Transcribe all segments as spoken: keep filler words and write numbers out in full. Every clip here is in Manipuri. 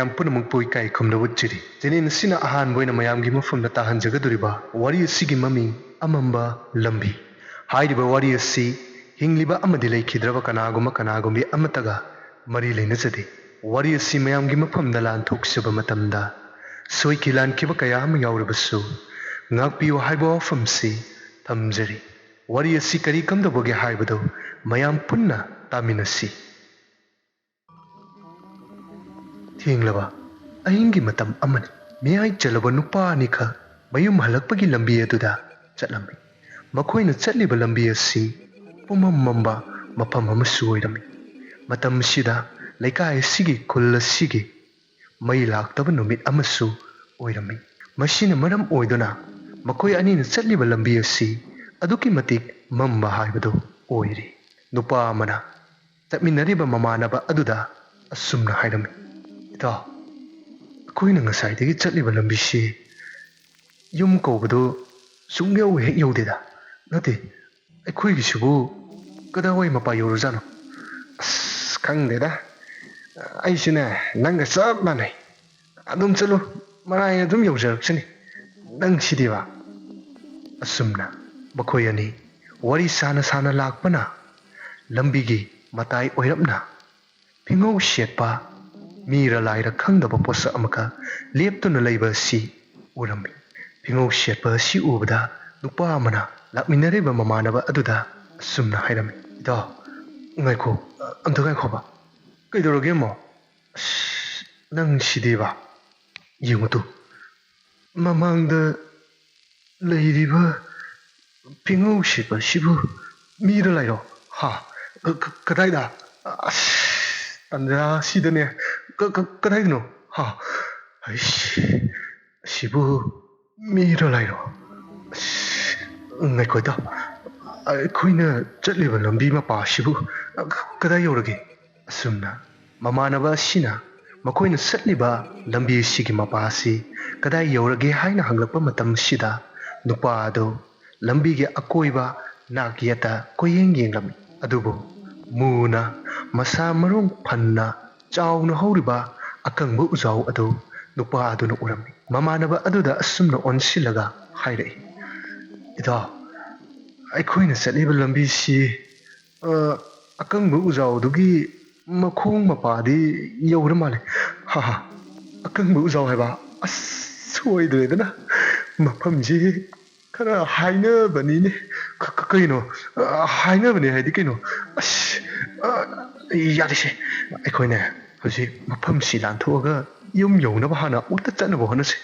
ꯃꯌꯥꯝ ꯄꯨꯝꯅꯃꯛꯄꯨ ꯏꯀꯥꯏ ꯈꯨꯝꯅꯕ ꯎꯠꯆꯔꯤ꯫ Channel ꯑꯁꯤꯅ ꯑꯍꯥꯟꯕ ꯑꯣꯏꯅ ꯃꯌꯥꯝꯒꯤ ꯃꯐꯝꯗ ꯇꯥꯍꯟꯖꯒꯗꯧꯔꯤꯕ ꯋꯥꯔꯤ ꯑꯁꯤꯒꯤ ꯃꯃꯤꯡ ꯑꯃꯝꯕ ꯂꯝꯕꯤ꯫ ꯍꯥꯏꯔꯤꯕ ꯋꯥꯔꯤ ꯑꯁꯤ ꯍꯤꯡꯂꯤꯕ ꯑꯃꯗꯤ ꯂꯩꯈꯤꯗ꯭ꯔꯕ ꯀꯅꯥꯒꯨꯝꯕ ꯀꯅꯥꯒꯨꯝꯕꯤ ꯑꯃꯠꯇꯒ ꯃꯔꯤ ꯂꯩꯅꯖꯗꯦ꯫ ꯋꯥꯔꯤ ꯑꯁꯤ ꯃꯌꯥꯝꯒꯤ ꯃꯐꯝꯗ ꯂꯥꯟꯊꯣꯛꯆꯕ ꯃꯇꯝꯗ ꯁꯣꯏꯈꯤ ꯂꯥꯟꯈꯤꯕ ꯀꯌꯥ ꯑꯃ ꯌꯥꯎꯔꯕꯁꯨ ꯉꯥꯛꯄꯤꯌꯨ ꯍꯥꯏꯕ ꯋꯥꯐꯝꯁꯤ ꯊꯝꯖꯔꯤ꯫ ꯋꯥꯔꯤ ꯑꯁꯤ ꯀꯔꯤ ꯀꯝꯗꯧꯕꯒꯦ ꯍꯥꯏꯕꯗꯨ ꯃꯌꯥꯝ ꯄꯨꯟꯅ ꯇꯥꯃꯤꯟꯅꯁꯤ꯫ ꯊꯦꯡꯂꯕ ꯑꯍꯤꯡꯒꯤ ꯃꯇꯝ ꯑꯃꯅꯤ꯫ ꯃꯤꯌꯥꯏ ꯆꯜꯂꯕ ꯅꯨꯄꯥ ꯑꯅꯤꯈꯛ ꯃꯌꯨꯝ ꯍꯜꯂꯛꯄꯒꯤ ꯂꯝꯕꯤ ꯑꯗꯨꯗ ꯆꯠꯂꯝꯃꯤ꯫ ꯃꯈꯣꯏꯅ ꯆꯠꯂꯤꯕ ꯂꯝꯕꯤ ꯑꯁꯤ ꯄꯨꯝꯃꯝ ꯃꯝꯕ ꯃꯐꯝ ꯑꯃꯁꯨ ꯑꯣꯏꯔꯝꯃꯤ꯫ ꯃꯇꯝꯁꯤꯗ ꯂꯩꯀꯥꯏ ꯑꯁꯤꯒꯤ, ꯈꯨꯜ ꯑꯁꯤꯒꯤ ꯃꯩ ꯂꯥꯛꯇꯕ ꯅꯨꯃꯤꯠ ꯑꯃꯁꯨ ꯑꯣꯏꯔꯝꯃꯤ꯫ ꯃꯁꯤꯅ ꯃꯔꯝ ꯑꯣꯏꯗꯨꯅ ꯃꯈꯣꯏ ꯑꯅꯤꯅ ꯆꯠꯂꯤꯕ ꯂꯝꯕꯤ ꯑꯁꯤ ꯑꯗꯨꯛꯀꯤ ꯃꯇꯤꯛ ꯃꯝꯕ ꯍꯥꯏꯕꯗꯨ ꯑꯣꯏꯔꯤ꯫ ꯅꯨꯄꯥ ꯑꯃꯅ ꯆꯠꯃꯤꯟꯅꯔꯤꯕ ꯃꯃꯥꯟꯅꯕ ꯑꯗꯨꯗ ꯑꯁꯨꯝꯅ ꯍꯥꯏꯔꯝꯃꯤ, "ꯏꯇꯥꯎ, ꯑꯩꯈꯣꯏꯅ ꯉꯁꯥꯏꯗꯒꯤ ꯆꯠꯂꯤꯕ ꯂꯝꯕꯤꯁꯤ ꯌꯨꯝ ꯀꯧꯕꯗꯨ ꯁꯨꯡꯌꯧ ꯍꯦꯛ ꯌꯧꯗꯦꯗ꯫ ꯅꯠꯇꯦ, ꯑꯩꯈꯣꯏꯒꯤꯁꯤꯕꯨ ꯀꯗꯥꯏꯋꯥꯏ ꯃꯄꯥ ꯌꯧꯔꯖꯥꯠꯅꯣ? ꯑꯁ, ꯈꯪꯗꯦꯗ꯫ ꯑꯩꯁꯨꯅꯦ, ꯅꯪꯒ ꯆꯞ ꯃꯥꯟꯅꯩ꯫ ꯑꯗꯨꯝ ꯆꯠꯂꯨ, ꯃꯔꯥꯏꯅ ꯑꯗꯨꯝ ꯌꯧꯖꯔꯛꯁꯅꯤ꯫ ꯅꯪ ꯁꯤꯗꯤꯕ?" ꯑꯁꯨꯝꯅ ꯃꯈꯣꯏ ꯑꯅꯤ ꯋꯥꯔꯤ ꯁꯥꯅ ꯁꯥꯅ ꯂꯥꯛꯄꯅ ꯂꯝꯕꯤꯒꯤ ꯃꯇꯥꯏ ꯑꯣꯏꯔꯞꯅ ꯐꯤꯉꯧ ꯁꯦꯠꯄ, ꯃꯤꯔ ꯂꯥꯏꯔ ꯈꯪꯗꯕ ꯄꯣꯠꯁꯛ ꯑꯃꯈꯛ ꯂꯦꯞꯇꯨꯅ ꯂꯩꯕ ꯑꯁꯤ ꯎꯔꯝꯃꯤ꯫ ꯐꯤꯉꯧ ꯁꯦꯠꯄ ꯑꯁꯤ ꯎꯕꯗ ꯅꯨꯄꯥ ꯑꯃꯅ ꯂꯥꯛꯃꯤꯟꯅꯔꯤꯕ ꯃꯃꯥꯟꯅꯕ ꯑꯗꯨꯗ ꯑꯁꯨꯝꯅ ꯍꯥꯏꯔꯝꯃꯤ, "ꯏꯇꯥꯎ, ꯉꯥꯏꯈꯣ, ꯑꯝꯇ ꯉꯥꯏꯈꯣꯕ꯫ ꯀꯩꯗꯧꯔꯒꯦ ꯑꯃꯣ? ꯑꯁ, ꯅꯪ ꯁꯤꯗꯤꯕ? ꯌꯦꯡꯉꯨ ꯇꯨ, ꯃꯃꯥꯡꯗ ꯂꯩꯔꯤꯕ ꯐꯤꯉꯧ ꯁꯦꯠꯄ ꯑꯁꯤꯕꯨ ꯃꯤꯔ ꯂꯥꯏꯔꯣ? ꯍꯥ? ꯀ-, ꯀ-, ꯀꯗꯥꯏꯗ? ꯑꯁ, ꯇꯟꯖꯥ ꯁꯤꯗꯅꯦ꯫ ꯀ-, ꯀ-, ꯀꯗꯥꯏꯗꯅꯣ? ꯍꯥ? ꯑꯩꯁ, ꯑꯁꯤꯕꯨ ꯃꯤꯔ ꯂꯥꯏꯔꯣ? ꯑꯁ, ꯉꯥꯏꯈꯣ ꯏꯇꯥꯎ, ꯑꯩꯈꯣꯏꯅ ꯆꯠꯂꯤꯕ ꯂꯝꯕꯤ ꯃꯄꯥ ꯑꯁꯤꯕꯨ ꯀꯗꯥꯏ ꯌꯧꯔꯒꯦ?" ꯑꯁꯨꯝꯅ ꯃꯃꯥꯟꯅꯕ ꯑꯁꯤꯅ ꯃꯈꯣꯏꯅ ꯆꯠꯂꯤꯕ ꯂꯝꯕꯤ ꯑꯁꯤꯒꯤ ꯃꯄꯥ ꯑꯁꯤ ꯀꯗꯥꯏ ꯌꯧꯔꯒꯦ ꯍꯥꯏꯅ ꯍꯪꯂꯛꯄ ꯃꯇꯝ ꯑꯁꯤꯗ, ꯅꯨꯄꯥ ꯑꯗꯨ ꯂꯝꯕꯤꯒꯤ ꯑꯀꯣꯏꯕ ꯅꯥꯛ ꯌꯦꯠꯇ ꯀꯣꯏꯌꯦꯡ ꯌꯦꯡꯂꯝꯃꯤ꯫ ꯑꯗꯨꯕꯨ ꯃꯨꯅ ꯃꯁꯥ ꯃꯔꯨ ꯐꯟꯅ ꯆꯥꯎꯅ ꯍꯧꯔꯤꯕ ꯑꯀꯪꯕ ꯎꯖꯥꯎ ꯑꯗꯨ ꯅꯨꯄꯥ ꯑꯗꯨꯅ ꯎꯔꯝꯃꯤ꯫ ꯃꯃꯥꯟꯅꯕ ꯑꯗꯨꯗ ꯑꯁꯨꯝꯅ ꯑꯣꯟꯁꯤꯜꯂꯒ ꯍꯥꯏꯔꯛꯏ, "ꯏꯇꯥꯎ, ꯑꯩꯈꯣꯏꯅ ꯆꯠꯂꯤꯕ ꯂꯝꯕꯤꯁꯤ, ꯑ, ꯑꯀꯪꯕ ꯎꯖꯥꯎꯗꯨꯒꯤ ꯃꯈꯣꯡ ꯃꯄꯥꯗꯤ ꯌꯧꯔ ꯃꯥꯜꯂꯦ꯫" "ꯍꯥ ꯍꯥ, ꯑꯀꯪꯕ ꯎꯖꯥꯎ ꯍꯥꯏꯕ? ꯑꯁ, ꯁꯣꯏꯗ꯭ꯔꯦꯗꯅ꯫ ꯃꯐꯝꯁꯤ ꯈꯔ ꯍꯥꯏꯅꯕꯅꯤꯅꯦ꯫" "ꯀ-, ꯀ-, ꯀꯩꯅꯣ? ꯑ, ꯍꯥꯏꯅꯕꯅꯦ ꯍꯥꯏꯗꯤ ꯀꯩꯅꯣ? ꯑꯁ, ꯑ, ꯌꯥꯔꯦꯁꯦ, ꯑꯩꯈꯣꯏꯅꯦ ꯍꯧꯖꯤꯛ ꯃꯐꯝꯁꯤ ꯂꯥꯟꯊꯣꯛꯑꯒ ꯌꯨꯝ ꯌꯧꯅꯕ ꯍꯥꯟꯅ ꯑꯃꯨꯛꯇ ꯆꯠꯅꯕ ꯍꯣꯠꯅꯁꯤ꯫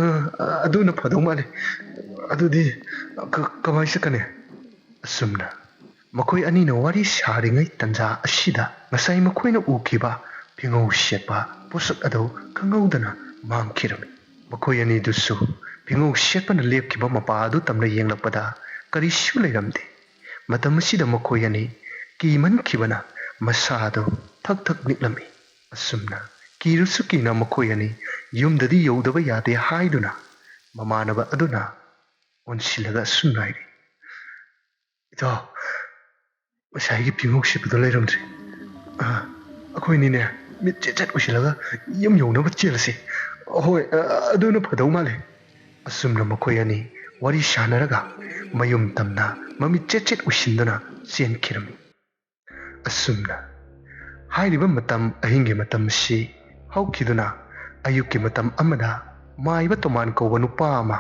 ꯑ, ꯑꯗꯨꯅ ꯐꯗꯧ ꯃꯥꯜꯂꯦ꯫ ꯑꯗꯨꯗꯤ ꯀ-, ꯀꯃꯥꯏ ꯆꯠꯀꯅꯤ?" ꯑꯁꯨꯝꯅ ꯃꯈꯣꯏ ꯑꯅꯤꯅ ꯋꯥꯔꯤ ꯁꯥꯔꯤꯉꯩ ꯇꯟꯖꯥ ꯑꯁꯤꯗ ꯉꯁꯥꯏ ꯃꯈꯣꯏꯅ ꯎꯈꯤꯕ ꯐꯤꯉꯧ ꯁꯦꯠꯄ ꯄꯣꯠꯁꯛ ꯑꯗꯨ ꯈꯪꯍꯧꯗꯅ ꯃꯥꯡꯈꯤꯔꯝꯃꯤ꯫ ꯃꯈꯣꯏ ꯑꯅꯤꯗꯨꯁꯨ ꯐꯤꯉꯧ ꯁꯦꯠꯄꯅ ꯂꯦꯞꯈꯤꯕ ꯃꯄꯥ ꯑꯗꯨ ꯇꯝꯅ ꯌꯦꯡꯂꯛꯄꯗ ꯀꯔꯤꯁꯨ ꯂꯩꯔꯝꯗꯦ꯫ ꯃꯇꯝ ꯑꯁꯤꯗ ꯃꯈꯣꯏ ꯑꯅꯤ ꯀꯤꯃꯟꯈꯤꯕꯅ ꯃꯁꯥꯗꯨ ꯊꯛ ꯊꯛ ꯅꯤꯛꯂꯝꯃꯤ꯫ ꯑꯁꯨꯝꯅ ꯀꯤꯔꯁꯨ ꯀꯤꯅ ꯃꯈꯣꯏ ꯑꯅꯤ ꯌꯨꯝꯗꯗꯤ ꯌꯧꯗꯕ ꯌꯥꯗꯦ ꯍꯥꯏꯗꯨꯅ ꯃꯃꯥꯟꯅꯕ ꯑꯗꯨꯅ ꯑꯣꯟꯁꯤꯜꯂꯒ ꯑꯁꯨꯝꯅ ꯍꯥꯏꯔꯤ, "ꯏꯇꯥꯎ, ꯉꯁꯥꯏꯒꯤ ꯐꯤꯉꯧ ꯁꯦꯠꯄꯗꯣ ꯂꯩꯔꯝꯗ꯭ꯔꯦ꯫ ꯑ, ꯑꯩꯈꯣꯏꯅꯤꯅꯦ ꯃꯤꯠ ꯆꯦꯠ ꯆꯦꯠ ꯎꯏꯁꯤꯜꯂꯒ ꯌꯨꯝ ꯌꯧꯅꯕ ꯆꯦꯜꯂꯁꯤ꯫ ꯍꯣꯏ, ꯑ, ꯑꯗꯨꯅ ꯐꯗꯧ ꯃꯥꯜꯂꯦ꯫" ꯑꯁꯨꯝꯅ ꯃꯈꯣꯏ ꯑꯅꯤ ꯋꯥꯔꯤ ꯁꯥꯟꯅꯔꯒ ꯃꯌꯨꯝ ꯇꯝꯅ ꯃꯃꯤꯠ ꯆꯦꯠ ꯆꯦꯠ ꯎꯏꯁꯤꯟꯗꯨꯅ ꯆꯦꯟꯈꯤꯔꯝꯃꯤ꯫ ꯑꯁꯨꯝꯅ ꯍꯥꯏꯔꯤꯕ ꯃꯇꯝ ꯑꯍꯤꯡꯒꯤ ꯃꯇꯝ ꯑꯁꯤ ꯍꯧꯈꯤꯗꯨꯅ ꯑꯌꯨꯛꯀꯤ ꯃꯇꯝ ꯑꯃꯗ ꯃꯥꯏꯕ ꯇꯣꯃꯥꯟ ꯀꯧꯕ ꯅꯨꯄꯥ ꯑꯃ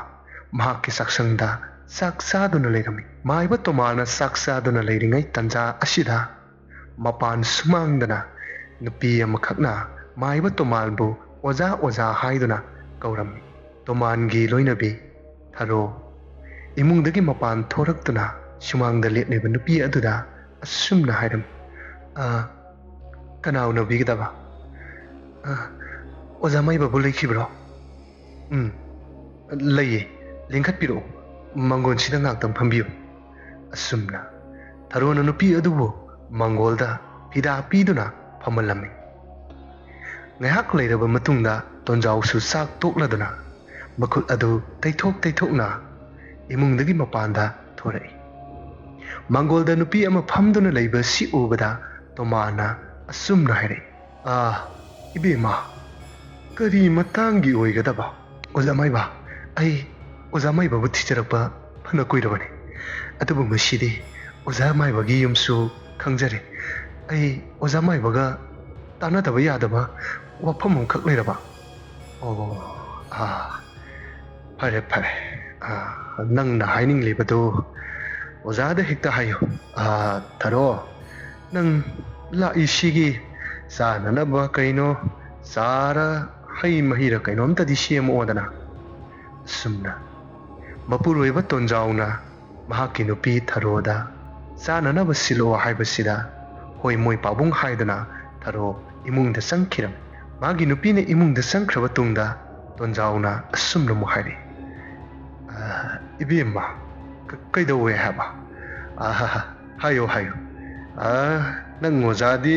ꯃꯍꯥꯛꯀꯤ ꯆꯥꯛꯁꯪꯗ ꯆꯥꯛ ꯆꯥꯗꯨꯅ ꯂꯩꯔꯝꯃꯤ꯫ ꯃꯥꯏꯕ ꯇꯣꯃꯥꯟꯅ ꯆꯥꯛ ꯆꯥꯗꯨꯅ ꯂꯩꯔꯤꯉꯩ ꯇꯟꯖꯥ ꯑꯁꯤꯗ ꯃꯄꯥꯟ ꯁꯨꯃꯥꯡꯗꯅ ꯅꯨꯄꯤ ꯑꯃꯈꯛꯅ ꯃꯥꯏꯕ ꯇꯣꯃꯥꯟꯕꯨ "ꯑꯣꯖꯥ, ꯑꯣꯖꯥ" ꯍꯥꯏꯗꯨꯅ ꯀꯧꯔꯝꯃꯤ꯫ ꯇꯣꯃꯥꯟꯒꯤ ꯂꯣꯏꯅꯕꯤ ꯊꯔꯣ ꯏꯃꯨꯡꯗꯒꯤ ꯃꯄꯥꯟ ꯊꯣꯔꯛꯇꯨꯅ ꯁꯨꯃꯥꯡꯗ ꯂꯦꯞꯂꯤꯕ ꯅꯨꯄꯤ ꯑꯗꯨꯗ ꯑꯁꯨꯝꯅ ꯍꯥꯏꯔꯝꯃꯤ, "ꯑ, ꯀꯅꯥ ꯎꯅꯕꯤꯒꯗꯕ? ꯑ, ꯑꯣꯖꯥ ꯃꯥꯏꯕꯕꯨ ꯂꯩꯈꯤꯕ꯭ꯔꯣ?" "ꯎꯝ, ꯂꯩꯌꯦ꯫ ꯂꯤꯡꯈꯠꯄꯤꯔꯛꯎ꯫ ꯃꯪꯒꯣꯟꯁꯤꯗ ꯉꯥꯛꯇꯪ ꯐꯝꯕꯤꯌꯨ꯫" ꯑꯁꯨꯝꯅ ꯊꯔꯣꯅ ꯅꯨꯄꯤ ꯑꯗꯨꯕꯨ ꯃꯪꯒꯣꯜꯗ ꯐꯤꯗꯥ ꯄꯤꯗꯨꯅ ꯐꯝꯍꯜꯂꯝꯃꯤ꯫ ꯉꯥꯏꯍꯥꯛ ꯂꯩꯔꯕ ꯃꯇꯨꯡꯗ ꯇꯣꯟꯖꯥꯎꯁꯨ ꯆꯥꯛ ꯇꯣꯛꯂꯗꯨꯅ ꯃꯈꯨꯠ ꯑꯗꯨ ꯇꯩꯊꯣꯛ ꯇꯩꯊꯣꯛꯅ ꯏꯃꯨꯡꯗꯒꯤ ꯃꯄꯥꯟꯗ ꯊꯣꯔꯛꯏ꯫ ꯃꯪꯒꯣꯜꯗ ꯅꯨꯄꯤ ꯑꯃ ꯐꯝꯗꯨꯅ ꯂꯩꯕ ꯑꯁꯤ ꯎꯕꯗ ꯇꯣꯃꯥꯅ ꯑꯁꯨꯝꯅ ꯍꯥꯏꯔꯛꯏ, "ꯑꯥ, ꯏꯕꯦꯝꯃ, ꯀꯔꯤ ꯃꯇꯥꯡꯒꯤ ꯑꯣꯏꯒꯗꯕ? ꯑꯣꯖꯥ ꯃꯥꯏꯕ, ꯑꯩ ꯑꯣꯖꯥ ꯃꯥꯏꯕꯕꯨ ꯊꯤꯖꯔꯛꯄ ꯐꯅ ꯀꯨꯏꯔꯕꯅꯤ꯫ ꯑꯗꯨꯕꯨ ꯉꯁꯤꯗꯤ ꯑꯣꯖꯥ ꯃꯥꯏꯕꯒꯤ ꯌꯨꯝꯁꯨ ꯈꯪꯖꯔꯦ꯫ ꯑꯩ ꯑꯣꯖꯥ ꯃꯥꯏꯕꯒ ꯇꯥꯟꯅꯗꯕ ꯌꯥꯗꯕ ꯋꯥꯐꯝ ꯑꯃꯈꯛ ꯂꯩꯔꯕ꯫ ꯑꯣ, ꯑꯥ, ꯐꯔꯦ, ꯐꯔꯦ꯫ ꯑꯥ, ꯅꯪꯅ ꯍꯥꯏꯅꯤꯡꯂꯤꯕꯗꯨ ꯑꯣꯖꯥꯗ ꯍꯦꯛꯇ ꯍꯥꯏꯌꯨ꯫ ꯑꯥ, ꯊꯔꯣ, ꯅꯪ ꯂꯥꯛꯏꯁꯤꯒꯤ ꯆꯥꯅꯅꯕ ꯀꯩꯅꯣ, ꯆꯥꯔ ꯍꯩ ꯃꯍꯤꯔ ꯀꯩꯅꯣꯝꯇꯗꯤ ꯁꯦꯝꯃꯛꯑꯣꯗꯅ꯫ ꯑꯁꯨꯝꯅ ꯃꯄꯨꯔꯣꯏꯕ ꯇꯣꯟꯖꯥꯎꯅ ꯃꯍꯥꯛꯀꯤ ꯅꯨꯄꯤ ꯊꯔꯣꯗ ꯆꯥꯅꯅꯕ ꯁꯤꯜꯂꯛꯑꯣ ꯍꯥꯏꯕꯁꯤꯗ ꯍꯣꯏ ꯃꯣꯏ ꯄꯥꯕꯨꯡ ꯍꯥꯏꯗꯨꯅ ꯊꯔꯣ ꯏꯃꯨꯡꯗ ꯆꯪꯈꯤꯔꯝꯃꯤ꯫ ꯃꯥꯒꯤ ꯅꯨꯄꯤꯅ ꯏꯃꯨꯡꯗ ꯆꯪꯈ꯭ꯔꯕ ꯇꯨꯡꯗ ꯇꯣꯟꯖꯥꯎꯅ ꯑꯁꯨꯝꯅ ꯑꯃꯨꯛ ꯍꯥꯏꯔꯛꯏ, "ꯑ, ꯏꯕꯦꯝꯃ, ꯀ-, ꯀꯩꯗꯧꯋꯦ ꯍꯥꯏꯕ? ꯑ, ꯍꯥꯏꯌꯣ, ꯍꯥꯏꯌꯣ꯫ ꯑ, ꯅꯪ ꯑꯣꯖꯥꯗꯤ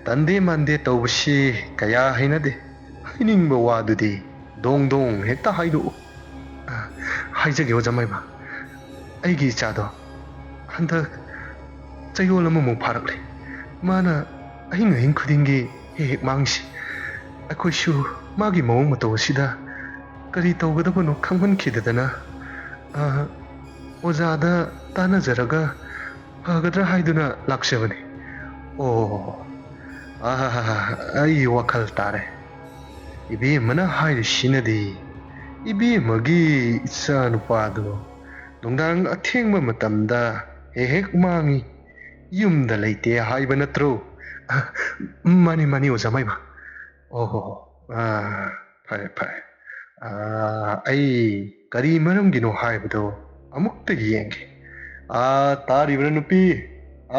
ꯇꯟꯗꯦ ꯃꯥꯟꯗꯦ ꯇꯧꯕꯁꯤ ꯀꯌꯥ ꯍꯩꯅꯗꯦ꯫ ꯍꯥꯏꯅꯤꯡꯕ ꯋꯥꯗꯨꯗꯤ ꯗꯣꯡ ꯗꯣꯡ ꯍꯦꯛꯇ ꯍꯥꯏꯗꯣꯛꯎ꯫" "ꯑ, ꯍꯥꯏꯖꯒꯦ ꯑꯣꯖꯥ ꯃꯥꯏꯕ꯫ ꯑꯩꯒꯤ ꯏꯆꯥꯗꯣ ꯍꯟꯗꯛ ꯆꯌꯣꯜ ꯑꯃꯃꯨꯛ ꯐꯥꯔꯛꯂꯦ꯫ ꯃꯥꯅ ꯑꯍꯤꯡ ꯑꯍꯤꯡ ꯈꯨꯗꯤꯡꯒꯤ ꯍꯦꯛ ꯍꯦꯛ ꯃꯥꯡꯉꯤꯁꯤ꯫ ꯑꯩꯈꯣꯏꯁꯨ ꯃꯥꯒꯤ ꯃꯑꯣꯡ ꯃꯇꯧ ꯑꯁꯤꯗ ꯀꯔꯤ ꯇꯧꯒꯗꯕꯅꯣ ꯈꯪꯃꯟꯈꯤꯗꯗꯅ, ꯑ, ꯑꯣꯖꯥꯗ ꯇꯥꯟꯅꯖꯔꯒ ꯐꯒꯗ꯭ꯔꯥ ꯍꯥꯏꯗꯨꯅ ꯂꯥꯛꯆꯕꯅꯤ꯫" "ꯑꯣ, ꯑꯥ, ꯑꯩ ꯋꯥꯈꯜ ꯇꯥꯔꯦ꯫ ꯏꯕꯦꯝꯃꯅ ꯍꯥꯏꯔꯤꯁꯤꯅꯗꯤ ꯏꯕꯦꯝꯃꯒꯤ ꯏꯆꯥ ꯅꯨꯄꯥꯗꯣ ꯅꯨꯡꯗꯥꯡ ꯑꯊꯦꯡꯕ ꯃꯇꯝꯗ ꯍꯦꯛ ꯍꯦꯛ ꯃꯥꯡꯉꯤ, ꯌꯨꯝꯗ ꯂꯩꯇꯦ ꯍꯥꯏꯕ ꯅꯠꯇ꯭ꯔꯣ?" "ꯑ, ꯃꯥꯅꯤ, ꯃꯥꯅꯤ, ꯑꯣꯖꯥ ꯃꯥꯏꯕ꯫" "ꯑꯣ ꯍꯣ ꯍꯣ, ꯑꯥ, ꯐꯔꯦ, ꯐꯔꯦ꯫ ꯑꯥ, ꯑꯩ ꯀꯔꯤ ꯃꯔꯝꯒꯤꯅꯣ ꯍꯥꯏꯕꯗꯣ ꯑꯃꯨꯛꯇ ꯌꯦꯡꯒꯦ꯫ ꯑꯥ, ꯇꯥꯔꯤꯕ꯭ꯔꯥ ꯅꯨꯄꯤ?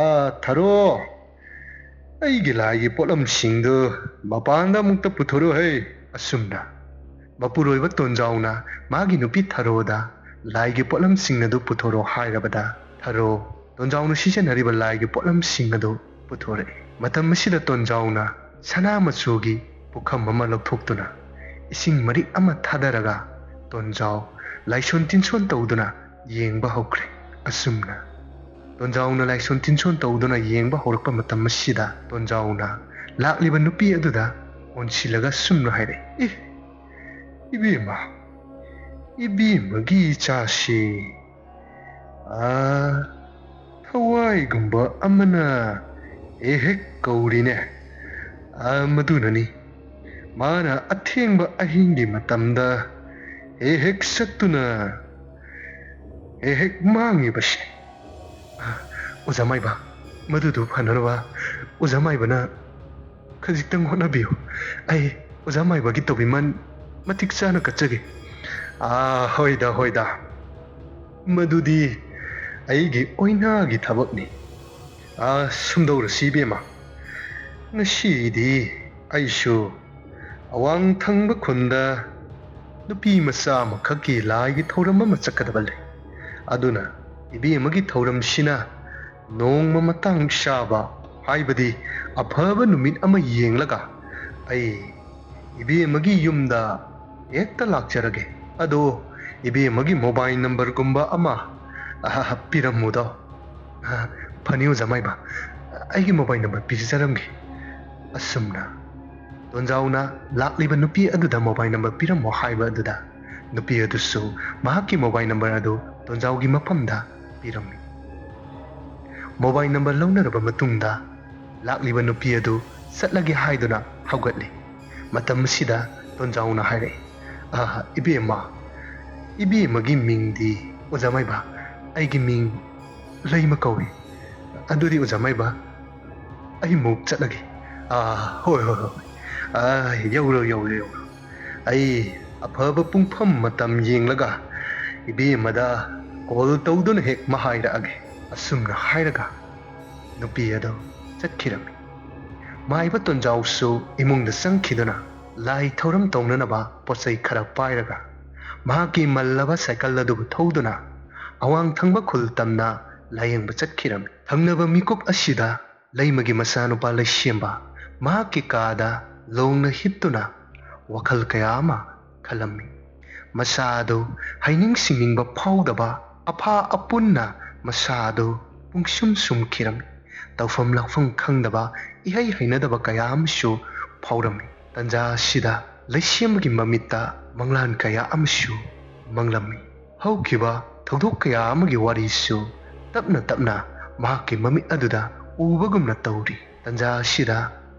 ꯑꯥ, ꯊꯔꯣ, ꯑꯩꯒꯤ ꯂꯥꯏꯒꯤ ꯄꯣꯠꯂꯝꯁꯤꯡꯗꯨ ꯃꯄꯥꯟꯗ ꯑꯃꯨꯛꯇ ꯄꯨꯊꯣꯔꯛꯎꯍꯦ꯫" ꯑꯁꯨꯝꯅ ꯃꯄꯨꯔꯣꯏꯕ ꯇꯣꯟꯖꯥꯎꯅ ꯃꯥꯒꯤ ꯅꯨꯄꯤ ꯊꯔꯣꯗ ꯂꯥꯏꯒꯤ ꯄꯣꯠꯂꯝꯁꯤꯡ ꯑꯗꯨ ꯄꯨꯊꯣꯔꯛꯑꯣ ꯍꯥꯏꯔꯕꯗ, ꯊꯔꯣ ꯇꯣꯟꯖꯥꯎꯅ ꯁꯤꯖꯤꯟꯅꯔꯤꯕ ꯂꯥꯏꯒꯤ ꯄꯣꯠꯂꯝꯁꯤꯡ ꯑꯗꯨ ꯄꯨꯊꯣꯔꯛꯏ꯫ ꯃꯇꯝ ꯑꯁꯤꯗ ꯇꯣꯟꯖꯥꯎꯅ ꯁꯅꯥ ꯃꯆꯨꯒꯤ ꯄꯨꯈꯝ ꯑꯃ ꯂꯧꯊꯣꯛꯇꯨꯅ ꯏꯁꯤꯡ ꯃꯔꯤꯛ ꯑꯃ ꯊꯥꯗꯔꯒ ꯇꯣꯟꯖꯥꯎ ꯂꯥꯏꯁꯣꯟ ꯇꯤꯟꯁꯣꯟ ꯇꯧꯗꯨꯅ ꯌꯦꯡꯕ ꯍꯧꯈ꯭ꯔꯦ꯫ ꯑꯁꯨꯝꯅ ꯇꯣꯟꯖꯥꯎꯅ ꯂꯥꯏꯁꯣꯟ ꯇꯤꯟꯁꯣꯟ ꯇꯧꯗꯨꯅ ꯌꯦꯡꯕ ꯍꯧꯔꯛꯄ ꯃꯇꯝ ꯑꯁꯤꯗ ꯇꯣꯟꯖꯥꯎꯅ ꯂꯥꯛꯂꯤꯕ ꯅꯨꯄꯤ ꯑꯗꯨꯗ ꯑꯣꯟꯁꯤꯜꯂꯒ ꯁꯨꯝꯅ ꯍꯥꯏꯔꯛꯏ, "ꯑꯦ, ꯏꯕꯦꯝꯃ, ꯏꯕꯦꯝꯃꯒꯤ ꯏꯆꯥꯁꯤ, ꯑꯥ, ꯊꯋꯥꯏꯒꯨꯝꯕ ꯑꯃꯅ ꯍꯦꯛ ꯍꯦꯛ ꯀꯧꯔꯤꯅꯦ꯫ ꯑꯥ, ꯃꯗꯨꯅꯅꯤ ꯃꯥꯅ ꯑꯊꯦꯡꯕ ꯑꯍꯤꯡꯒꯤ ꯃꯇꯝꯗ ꯍꯦꯛ ꯍꯦꯛ ꯆꯠꯇꯨꯅ ꯍꯦꯛ ꯍꯦꯛ ꯃꯥꯡꯉꯤꯕꯁꯦ꯫ ꯑꯥ, ꯑꯣꯖꯥ ꯃꯥꯏꯕ, ꯃꯗꯨꯗꯨ ꯐꯅꯅꯕ ꯑꯣꯖꯥ ꯃꯥꯏꯕꯅ ꯈꯖꯤꯛꯇꯪ ꯍꯣꯠꯅꯕꯤꯌꯨ꯫ ꯑꯩ ꯑꯣꯖꯥ ꯃꯥꯏꯕꯒꯤ ꯇꯧꯕꯤꯃꯜ ꯃꯇꯤꯛ ꯆꯥꯅ ꯀꯠꯆꯒꯦ꯫" "ꯑꯥ, ꯍꯣꯏꯗ, ꯍꯣꯏꯗ, ꯃꯗꯨꯗꯤ ꯑꯩꯒꯤ ꯑꯣꯏꯅꯥꯒꯤ ꯊꯕꯛꯅꯤ꯫ ꯑꯥ, ꯁꯨꯝꯗꯧꯔꯁꯤ ꯏꯕꯦꯝꯃ, ꯉꯁꯤꯗꯤ ꯑꯩꯁꯨ ꯑꯋꯥꯡ ꯊꯪꯕ ꯈꯨꯟꯗ ꯅꯨꯄꯤ ꯃꯆꯥ ꯑꯃꯈꯛꯀꯤ ꯂꯥꯏꯒꯤ ꯊꯧꯔꯝ ꯑꯃ ꯆꯠꯀꯗꯕ ꯂꯩ꯫ ꯑꯗꯨꯅ ꯏꯕꯦꯝꯃꯒꯤ ꯊꯧꯔꯝꯁꯤꯅ ꯅꯣꯡꯃ ꯃꯇꯥꯡ ꯆꯥꯕ, ꯍꯥꯏꯕꯗꯤ ꯑꯐꯕ ꯅꯨꯃꯤꯠ ꯑꯃ ꯌꯦꯡꯂꯒ ꯑꯩ ꯏꯕꯦꯝꯃꯒꯤ ꯌꯨꯝꯗ ꯍꯦꯛꯇ ꯂꯥꯛꯆꯔꯒꯦ꯫ ꯑꯗꯣ ꯏꯕꯦꯝꯃꯒꯤ ꯃꯣꯕꯥꯏꯜ ꯅꯝꯕꯔꯒꯨꯝꯕ ꯑꯃ, ꯑꯍ, ꯄꯤꯔꯝꯃꯨꯗꯣ꯫" "ꯑꯍ, ꯐꯅꯤ ꯑꯣꯖꯥ ꯃꯥꯏꯕ, ꯑꯩꯒꯤ ꯃꯣꯕꯥꯏꯜ ꯅꯝꯕꯔ ꯄꯤꯖꯔꯝꯒꯦ꯫" ꯑꯁꯨꯝꯅ ꯇꯣꯟꯖꯥꯎꯅ ꯂꯥꯛꯂꯤꯕ ꯅꯨꯄꯤ ꯑꯗꯨꯗ ꯃꯣꯕꯥꯏꯜ ꯅꯝꯕꯔ ꯄꯤꯔꯝꯃꯣ ꯍꯥꯏꯕ ꯑꯗꯨꯗ ꯅꯨꯄꯤ ꯑꯗꯨꯁꯨ ꯃꯍꯥꯛꯀꯤ ꯃꯣꯕꯥꯏꯜ ꯅꯝꯕꯔ ꯑꯗꯨ ꯇꯣꯟꯖꯥꯎꯒꯤ ꯃꯐꯝꯗ ꯄꯤꯔꯝꯃꯤ꯫ ꯃꯣꯕꯥꯏꯜ ꯅꯝꯕꯔ ꯂꯧꯅꯔꯕ ꯃꯇꯨꯡꯗ ꯂꯥꯛꯂꯤꯕ ꯅꯨꯄꯤ ꯑꯗꯨ ꯆꯠꯂꯒꯦ ꯍꯥꯏꯗꯨꯅ ꯍꯧꯒꯠꯂꯤ꯫ ꯃꯇꯝ ꯑꯁꯤꯗ ꯇꯣꯟꯖꯥꯎꯅ ꯍꯥꯏꯔꯛꯏ, "ꯑꯥ, ꯏꯕꯦꯝꯃ, ꯏꯕꯦꯝꯃꯒꯤ ꯃꯤꯡꯗꯤ?" "ꯑꯣꯖꯥ ꯃꯥꯏꯕ, ꯑꯩꯒꯤ ꯃꯤꯡ ꯂꯩꯃ ꯀꯧꯏ꯫" "ꯑꯗꯨꯗꯤ ꯑꯣꯖꯥ ꯃꯥꯏꯕ, ꯑꯩ ꯑꯃꯨꯛ ꯆꯠꯂꯒꯦ꯫" "ꯑꯥ, ꯍꯣꯏ, ꯍꯣꯏ, ꯍꯣꯏ, ꯑꯥ, ꯌꯧꯔꯣ, ꯌꯧꯔꯣ, ꯌꯧꯔꯣ꯫ ꯑꯩ ꯑꯐꯕ ꯄꯨꯡꯐꯝ ꯃꯇꯝ ꯌꯦꯡꯂꯒ ꯏꯕꯦꯝꯃꯗ ꯀꯣꯜ ꯇꯧꯗꯨꯅ ꯍꯦꯛ ꯃꯍꯥꯏꯔꯛꯑꯒꯦ꯫" ꯑꯁꯨꯝꯅ ꯍꯥꯏꯔꯒ ꯅꯨꯄꯤ ꯑꯗꯨ ꯆꯠꯈꯤꯔꯝꯃꯤ꯫ ꯃꯥꯏꯕ ꯇꯣꯟꯖꯥꯎꯁꯨ ꯏꯃꯨꯡꯗ ꯆꯪꯈꯤꯗꯨꯅ ꯂꯥꯏ ꯊꯧꯔꯝ ꯇꯧꯅꯅꯕ ꯄꯣꯠꯆꯩ ꯈꯔ ꯄꯥꯏꯔꯒ ꯃꯍꯥꯛꯀꯤ ꯃꯜꯂꯕ ꯁꯥꯏꯀꯜ ꯑꯗꯨꯕꯨ ꯊꯧꯗꯨꯅ ꯑꯋꯥꯡ ꯊꯪꯕ ꯈꯨꯜ ꯇꯝꯅ ꯂꯥꯌꯦꯡꯕ ꯆꯠꯈꯤꯔꯝꯃꯤ꯫ ꯊꯪꯅꯕ ꯃꯤꯀꯨꯞ ꯑꯁꯤꯗ ꯂꯩꯃꯒꯤ ꯃꯆꯥꯅꯨꯄꯥ ꯂꯩꯁꯦꯝꯕ ꯃꯍꯥꯛꯀꯤ ꯀꯥꯗ ꯂꯣꯡꯅ ꯍꯤꯞꯇꯨꯅ ꯋꯥꯈꯜ ꯀꯌꯥ ꯑꯃ ꯈꯜꯂꯝꯃꯤ꯫ ꯃꯆꯥ ꯑꯗꯨ ꯍꯩꯅꯤꯡ ꯁꯤꯡꯅꯤꯡꯕ ꯐꯥꯎꯗꯕ ꯑꯐꯥ ꯑꯄꯨꯟꯅ ꯃꯆꯥ ꯑꯗꯨ ꯄꯨꯡꯁꯨꯝ ꯁꯨꯝꯈꯤꯔꯝꯃꯤ꯫ ꯇꯧꯐꯝ ꯂꯥꯛꯐꯝ ꯈꯪꯗꯕ, ꯏꯍꯩ ꯍꯩꯅꯗꯕ ꯀꯌꯥ ꯑꯃꯁꯨ ꯐꯥꯎꯔꯝꯃꯤ꯫ ꯇꯟꯖꯥ ꯑꯁꯤꯗ ꯂꯩꯁꯦꯝꯕꯒꯤ ꯃꯃꯤꯠꯇ ꯃꯪꯂꯥꯟ ꯀꯌꯥ ꯑꯃꯁꯨ ꯃꯪꯂꯝꯃꯤ꯫ ꯍꯧꯈꯤꯕ ꯊꯧꯗꯣꯛ ꯀꯌꯥ ꯑꯃꯒꯤ ꯋꯥꯔꯤꯁꯨ ꯇꯞꯅ ꯇꯞꯅ ꯃꯍꯥꯛꯀꯤ ꯃꯃꯤꯠ ꯑꯗꯨꯗ ꯎꯕꯒꯨꯝꯅ ꯇꯧꯔꯤ꯫ ꯇꯟꯖꯥ ꯑꯁꯤꯗ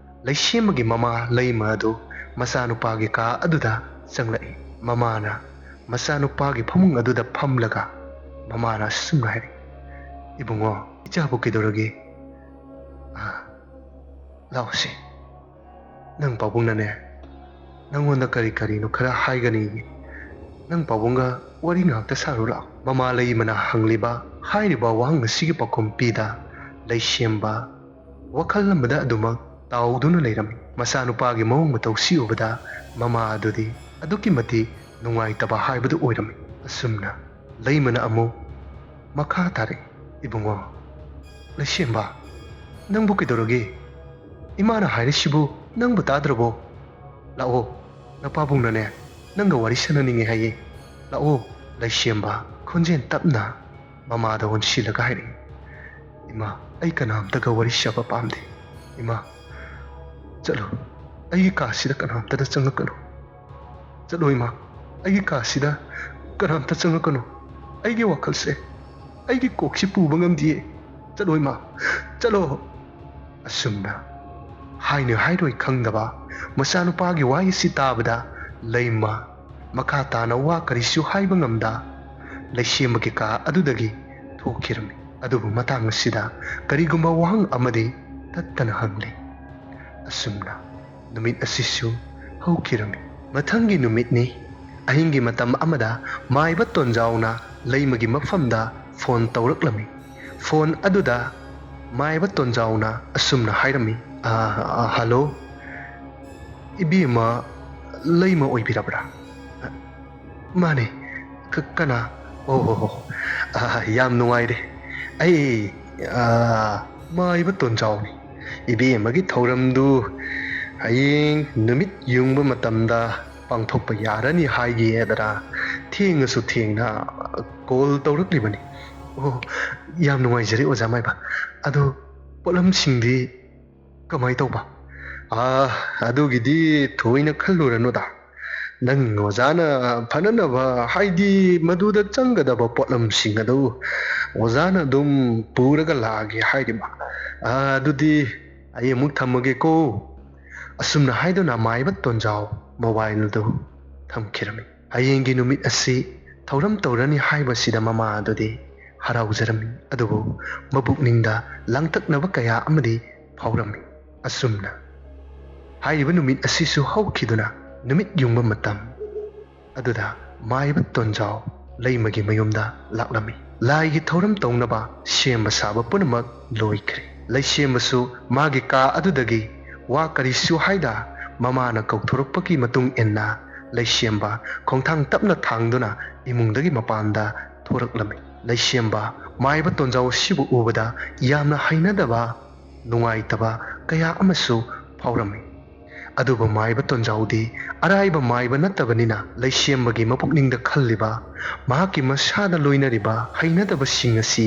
ꯂꯩꯁꯦꯝꯕꯒꯤ ꯃꯃꯥ ꯂꯩꯃ ꯑꯗꯨ ꯃꯆꯥꯅꯨꯄꯥꯒꯤ ꯀꯥ ꯑꯗꯨꯗ ꯆꯪꯂꯛꯏ꯫ ꯃꯃꯥꯅ ꯃꯆꯥꯅꯨꯄꯥꯒꯤ ꯐꯃꯨꯡ ꯑꯗꯨꯗ ꯐꯝꯂꯒ ꯃꯃꯥꯅ ꯑꯁꯨꯝꯅ ꯍꯥꯏꯔꯤ, "ꯏꯕꯨꯡꯉꯣ, ꯏꯆꯥꯕꯨ ꯀꯩꯗꯧꯔꯒꯦ? ꯑꯥ, ꯂꯥꯛꯑꯣꯁꯦ꯫ ꯅꯪ ꯄꯥꯕꯨꯡꯅꯅꯦ, ꯅꯪꯉꯣꯟꯗ ꯀꯔꯤ ꯀꯔꯤꯅꯣ ꯈꯔ ꯍꯥꯏꯒꯅꯤ꯫ ꯅꯪ ꯄꯥꯕꯨꯡꯒ ꯋꯥꯔꯤ ꯉꯥꯏꯍꯥꯛꯇ ꯁꯥꯔꯨ ꯂꯥꯛꯑꯣ"꯫ ꯃꯃꯥ ꯂꯩꯃꯅ ꯍꯪꯂꯤꯕ ꯍꯥꯏꯔꯤꯕ ꯋꯥꯍꯪ ꯑꯁꯤꯒꯤ ꯄꯥꯎꯈꯨꯝ ꯄꯤꯗ ꯂꯩꯁꯦꯝꯕ ꯋꯥꯈꯜ ꯑꯃꯗ ꯑꯗꯨꯃꯛ ꯇꯥꯎꯗꯨꯅ ꯂꯩꯔꯝꯃꯤ꯫ ꯃꯆꯥꯅꯨꯄꯥꯒꯤ ꯃꯑꯣꯡ ꯃꯇꯧꯁꯤ ꯎꯕꯗ ꯃꯃꯥ ꯑꯗꯨꯗꯤ ꯑꯗꯨꯛꯀꯤ ꯃꯇꯤꯛ ꯅꯨꯡꯉꯥꯏꯇꯕ ꯍꯥꯏꯕꯗꯨ ꯑꯣꯏꯔꯝꯃꯤ꯫ ꯑꯁꯨꯝꯅ ꯂꯩꯃꯅ ꯑꯃꯨꯛ ꯃꯈꯥ ꯇꯥꯔꯛꯏ, "ꯏꯕꯨꯡꯉꯣ, ꯂꯩꯁꯦꯝꯕ, ꯅꯪꯕꯨ ꯀꯩꯗꯧꯔꯒꯦ? ꯏꯃꯥꯅ ꯍꯥꯏꯔꯤꯁꯤꯕꯨ ꯅꯪꯕꯨ ꯇꯥꯗ꯭ꯔꯕꯣ? ꯂꯥꯛꯑꯣ, ꯅꯄꯥꯕꯨꯡꯅꯅꯦ ꯅꯪꯒ ꯋꯥꯔꯤ ꯁꯥꯟꯅꯅꯤꯡꯉꯦ ꯍꯥꯏꯌꯦ꯫ ꯂꯥꯛꯑꯣ"꯫ ꯂꯩꯁꯦꯝꯕ ꯈꯣꯟꯖꯦꯜ ꯇꯞꯅ ꯃꯃꯥꯗ ꯑꯣꯟꯁꯤꯜꯂꯒ ꯍꯥꯏꯔꯛꯏ, "ꯏꯃꯥ, ꯑꯩ ꯀꯅꯥꯝꯇꯒ ꯋꯥꯔꯤ ꯁꯥꯕ ꯄꯥꯝꯗꯦ꯫ ꯏꯃꯥ, ꯆꯠꯂꯣ, ꯑꯩꯒꯤ ꯀꯥꯁꯤꯗ ꯀꯅꯥꯝꯇꯗ ꯆꯪꯉꯛꯀꯅꯨ꯫ ꯆꯠꯂꯣ ꯏꯃꯥ, ꯑꯩꯒꯤ ꯀꯥꯁꯤꯗ ꯀꯅꯥꯝꯇ ꯆꯪꯉꯛꯀꯅꯨ꯫ ꯑꯩꯒꯤ ꯋꯥꯈꯜꯁꯦ, ꯑꯩꯒꯤ ꯀꯣꯛꯁꯤ ꯄꯨꯕ ꯉꯝꯗꯤꯌꯦ꯫ ꯆꯠꯂꯣ ꯏꯃꯥ, ꯆꯠꯂꯣ"꯫ ꯑꯁꯨꯝꯅ ꯍꯥꯏꯅ ꯍꯥꯏꯔꯣꯏ ꯈꯪꯗꯕ ꯃꯆꯥꯅꯨꯄꯥꯒꯤ ꯋꯥꯍꯩꯁꯤ ꯇꯥꯕꯗ ꯂꯩꯃ ꯃꯈꯥ ꯇꯥꯅ ꯋꯥ ꯀꯔꯤꯁꯨ ꯍꯥꯏꯕ ꯉꯝꯗ ꯂꯩꯁꯦꯝꯕꯒꯤ ꯀꯥ ꯑꯗꯨꯗꯒꯤ ꯊꯣꯛꯈꯤꯔꯝꯃꯤ꯫ ꯑꯗꯨꯕꯨ ꯃꯇꯥꯡ ꯑꯁꯤꯗ ꯀꯔꯤꯒꯨꯝꯕ ꯋꯥꯍꯪ ꯑꯃꯗꯤ ꯇꯠꯇꯅ ꯍꯪꯂꯤ꯫ ꯑꯁꯨꯝꯅ ꯅꯨꯃꯤꯠ ꯑꯁꯤꯁꯨ ꯍꯧꯈꯤꯔꯝꯃꯤ꯫ ꯃꯊꯪꯒꯤ ꯅꯨꯃꯤꯠꯅꯤ꯫ ꯑꯍꯤꯡꯒꯤ ꯃꯇꯝ ꯑꯃꯗ ꯃꯥꯏꯕ ꯇꯣꯟꯖꯥꯎꯅ ꯂꯩꯃꯒꯤ ꯃꯐꯝꯗ ꯐꯣꯟ ꯇꯧꯔꯛꯂꯝꯃꯤ꯫ ꯐꯣꯟ ꯑꯗꯨꯗ ꯃꯥꯏꯕ ꯇꯣꯟꯖꯥꯎꯅ ꯑꯁꯨꯝꯅ ꯍꯥꯏꯔꯝꯃꯤ, "ꯑ, ꯑ, ꯍꯜꯂꯣ, ꯏꯕꯦꯝꯃ ꯂꯩꯃ ꯑꯣꯏꯕꯤꯔꯕ꯭ꯔꯥ?" "ꯃꯥꯅꯦ, ꯀ-, ꯀꯅꯥ? ꯑꯣ ꯍꯣ ꯍꯣ, ꯑ, ꯌꯥꯝ ꯅꯨꯡꯉꯥꯏꯔꯦ꯫ ꯑꯩ, ꯑ, ꯃꯥꯏꯕ ꯇꯣꯟꯖꯥꯎꯅꯤ꯫ ꯏꯕꯦꯝꯃꯒꯤ ꯊꯧꯔꯝꯗꯨ ꯍꯌꯦꯡ ꯅꯨꯃꯤꯠ ꯌꯨꯡꯕ ꯃꯇꯝꯗ ꯄꯥꯡꯊꯣꯛꯄ ꯌꯥꯔꯅꯤ ꯍꯥꯏꯒꯦꯗꯅ ꯊꯦꯡꯉꯁꯨ ꯊꯦꯡꯅ ꯀꯣꯜ ꯇꯧꯔꯛꯂꯤꯕꯅꯤ"꯫ "ꯑꯣ, ꯌꯥꯝ ꯅꯨꯡꯉꯥꯏꯖꯔꯦ ꯑꯣꯖꯥ ꯃꯥꯏꯕ꯫ ꯑꯗꯣ ꯄꯣꯠꯂꯝꯁꯤꯡꯗꯤ ꯀꯃꯥꯏ ꯇꯧꯕ? ꯑꯥ, ꯑꯗꯨꯒꯤꯗꯤ ꯊꯣꯏꯅ ꯈꯜꯂꯨꯔꯅꯨꯗ꯫ ꯅꯪ ꯑꯣꯖꯥꯅ ꯐꯅꯅꯕ, ꯍꯥꯏꯗꯤ ꯃꯗꯨꯗ ꯆꯪꯒꯗꯕ ꯄꯣꯠꯂꯝꯁꯤꯡ ꯑꯗꯨ ꯑꯣꯖꯥꯅ ꯑꯗꯨꯝ ꯄꯨꯔꯒ ꯂꯥꯛꯑꯒꯦ ꯍꯥꯏꯔꯤꯕ꯫ ꯑꯥ, ꯑꯗꯨꯗꯤ ꯑꯩ ꯑꯃꯨꯛ ꯊꯝꯃꯒꯦꯀꯣ꯫ ꯑꯁꯨꯝꯅ ꯍꯥꯏꯗꯨꯅ ꯃꯥꯏꯕ ꯇꯣꯟꯖꯥꯎ ꯃꯣꯕꯥꯏꯜ ꯑꯗꯨ ꯊꯝꯈꯤꯔꯝꯃꯤ꯫ ꯍꯌꯦꯡꯒꯤ ꯅꯨꯃꯤꯠ ꯑꯁꯤ ꯊꯧꯔꯝ ꯇꯧꯔꯅꯤ ꯍꯥꯏꯕꯁꯤꯗ ꯃꯃꯥ ꯑꯗꯨꯗꯤ ꯍꯔꯥꯎꯖꯔꯝꯃꯤ, ꯑꯗꯨꯕꯨ ꯃꯕꯨꯛꯅꯤꯡꯗ ꯂꯥꯡꯇꯛꯅꯕ ꯀꯌꯥ ꯑꯃꯗꯤ ꯐꯥꯎꯔꯝꯃꯤ꯫ ꯑꯁꯨꯝꯅ ꯍꯥꯏꯔꯤꯕ ꯅꯨꯃꯤꯠ ꯑꯁꯤꯁꯨ ꯍꯧꯈꯤꯗꯨꯅ ꯅꯨꯃꯤꯠ ꯌꯨꯡꯕ ꯃꯇꯝ ꯑꯗꯨꯗ ꯃꯥꯏꯕ ꯇꯣꯟꯖꯥꯎ ꯂꯩꯃꯒꯤ ꯃꯌꯨꯝꯗ ꯂꯥꯛꯂꯝꯃꯤ꯫ ꯂꯥꯏꯒꯤ ꯊꯧꯔꯝ ꯇꯧꯅꯕ ꯁꯦꯝꯕ ꯁꯥꯕ ꯄꯨꯝꯅꯃꯛ ꯂꯣꯏꯈ꯭ꯔꯦ꯫ ꯂꯩꯁꯦꯝꯕꯁꯨ ꯃꯥꯒꯤ ꯀꯥ ꯑꯗꯨꯗꯒꯤ ꯋꯥ ꯀꯔꯤꯁꯨ ꯍꯥꯏꯗ ꯃꯃꯥꯅ ꯀꯧꯊꯣꯔꯛꯄꯒꯤ ꯃꯇꯨꯡ ꯏꯟꯅ ꯂꯩꯁꯦꯝꯕ ꯈꯣꯡꯊꯥꯡ ꯇꯞꯅ ꯊꯥꯡꯗꯨꯅ ꯏꯃꯨꯡꯗꯒꯤ ꯃꯄꯥꯟꯗ ꯊꯣꯔꯛꯂꯝꯃꯤ꯫ ꯂꯩꯁꯦꯝꯕ ꯃꯥꯏꯕ ꯇꯣꯟꯖꯥꯎ ꯑꯁꯤꯕꯨ ꯎꯕꯗ ꯌꯥꯝꯅ ꯍꯩꯅꯗꯕ, ꯅꯨꯡꯉꯥꯏꯇꯕ ꯀꯌꯥ ꯑꯃꯁꯨ ꯐꯥꯎꯔꯝꯃꯤ꯫ ꯑꯗꯨꯕꯨ ꯃꯥꯏꯕ ꯇꯣꯟꯖꯥꯎꯗꯤ ꯑꯔꯥꯏꯕ ꯃꯥꯏꯕ ꯅꯠꯇꯕꯅꯤꯅ ꯂꯩꯁꯦꯝꯕꯒꯤ ꯃꯄꯨꯛꯅꯤꯡꯗ ꯈꯜꯂꯤꯕ, ꯃꯍꯥꯛꯀꯤ ꯃꯁꯥꯗ ꯂꯣꯏꯅꯔꯤꯕ ꯍꯩꯅꯗꯕꯁꯤꯡ ꯑꯁꯤ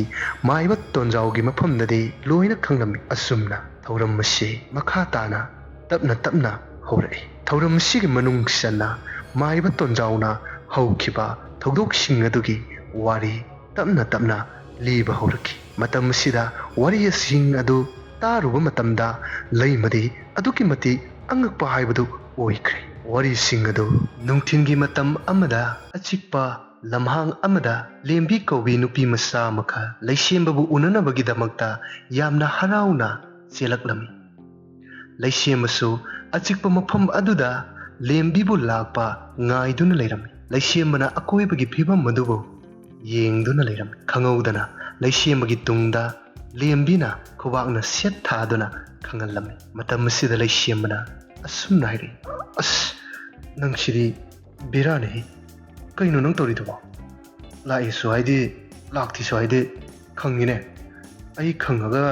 ꯃꯥꯏꯕ ꯇꯣꯟꯖꯥꯎꯒꯤ ꯃꯐꯝꯗꯗꯤ ꯂꯣꯏꯅ ꯈꯪꯂꯝꯃꯤ꯫ ꯑꯁꯨꯝꯅ ꯊꯧꯔꯝ ꯑꯁꯤ ꯃꯈꯥ ꯇꯥꯅ ꯇꯞꯅ ꯇꯞꯅ ꯍꯧꯔꯛꯏ꯫ ꯊꯧꯔꯝ ꯑꯁꯤꯒꯤ ꯃꯅꯨꯡ ꯆꯟꯅ ꯃꯥꯏꯕ ꯇꯣꯟꯖꯥꯎꯅ ꯍꯧꯈꯤꯕ ꯊꯧꯗꯣꯛꯁꯤꯡ ꯑꯗꯨꯒꯤ ꯋꯥꯔꯤ ꯇꯞꯅ ꯇꯞꯅ ꯂꯤꯕ ꯍꯧꯔꯛꯈꯤ꯫ ꯃꯇꯝ ꯑꯁꯤꯗ ꯋꯥꯔꯤꯁꯤꯡ ꯑꯗꯨ ꯇꯥꯔꯨꯕ ꯃꯇꯝꯗ ꯂꯩꯃꯗꯤ ꯑꯗꯨꯛꯀꯤ ꯃꯇꯤꯛ ꯑꯉꯛꯄ ꯍꯥꯏꯕꯗꯨ ꯑꯣꯏꯈ꯭ꯔꯦ꯫ ꯋꯥꯔꯤꯁꯤꯡ ꯑꯗꯨ ꯅꯨꯡꯊꯤꯜꯒꯤ ꯃꯇꯝ ꯑꯃꯗ ꯑꯆꯤꯛꯄ ꯂꯝꯍꯥꯡ ꯑꯃꯗ ꯂꯦꯝꯕꯤ ꯀꯧꯕꯤ ꯅꯨꯄꯤ ꯃꯆꯥ ꯑꯃꯈꯛ ꯂꯩꯁꯦꯝꯕꯕꯨ ꯎꯅꯅꯕꯒꯤꯗꯃꯛꯇ ꯌꯥꯝꯅ ꯍꯔꯥꯎꯅ ꯆꯦꯜꯂꯛꯂꯝꯃꯤ꯫ ꯂꯩꯁꯦꯝꯕꯁꯨ ꯑꯆꯤꯛꯄ ꯃꯐꯝ ꯑꯗꯨꯗ ꯂꯦꯝꯕꯤꯕꯨ ꯂꯥꯛꯄ ꯉꯥꯏꯗꯨꯅ ꯂꯩꯔꯝꯃꯤ꯫ ꯂꯩꯁꯦꯝꯕꯅ ꯑꯀꯣꯏꯕꯒꯤ ꯐꯤꯕꯝ ꯑꯗꯨꯕꯨ ꯌꯦꯡꯗꯨꯅ ꯂꯩꯔꯝꯃꯤ꯫ ꯈꯪꯍꯧꯗꯅ ꯂꯩꯁꯦꯝꯕꯒꯤ ꯇꯨꯡꯗ ꯂꯦꯝꯕꯤꯅ ꯈꯨꯕꯥꯛꯅ ꯁꯦꯠ ꯊꯥꯗꯨꯅ ꯈꯪꯍꯜꯂꯝꯃꯤ꯫ ꯃꯇꯝ ꯑꯁꯤꯗ ꯂꯩꯁꯦꯝꯕꯅ ꯑꯁꯨꯝꯅ ꯍꯥꯏꯔꯛꯏ, "ꯑꯁ, ꯅꯪꯁꯤꯗꯤ ꯕꯦꯔꯥꯅꯤꯍꯦ꯫ ꯀꯩꯅꯣ ꯅꯪ ꯇꯧꯔꯤꯗꯨꯕꯣ? ꯂꯥꯛꯑꯦꯁꯨ ꯍꯥꯏꯗꯦ, ꯂꯥꯛꯇꯦꯁꯨ ꯍꯥꯏꯗꯦ꯫ ꯈꯪꯉꯤꯅꯦ꯫ ꯑꯩ ꯈꯪꯉꯒ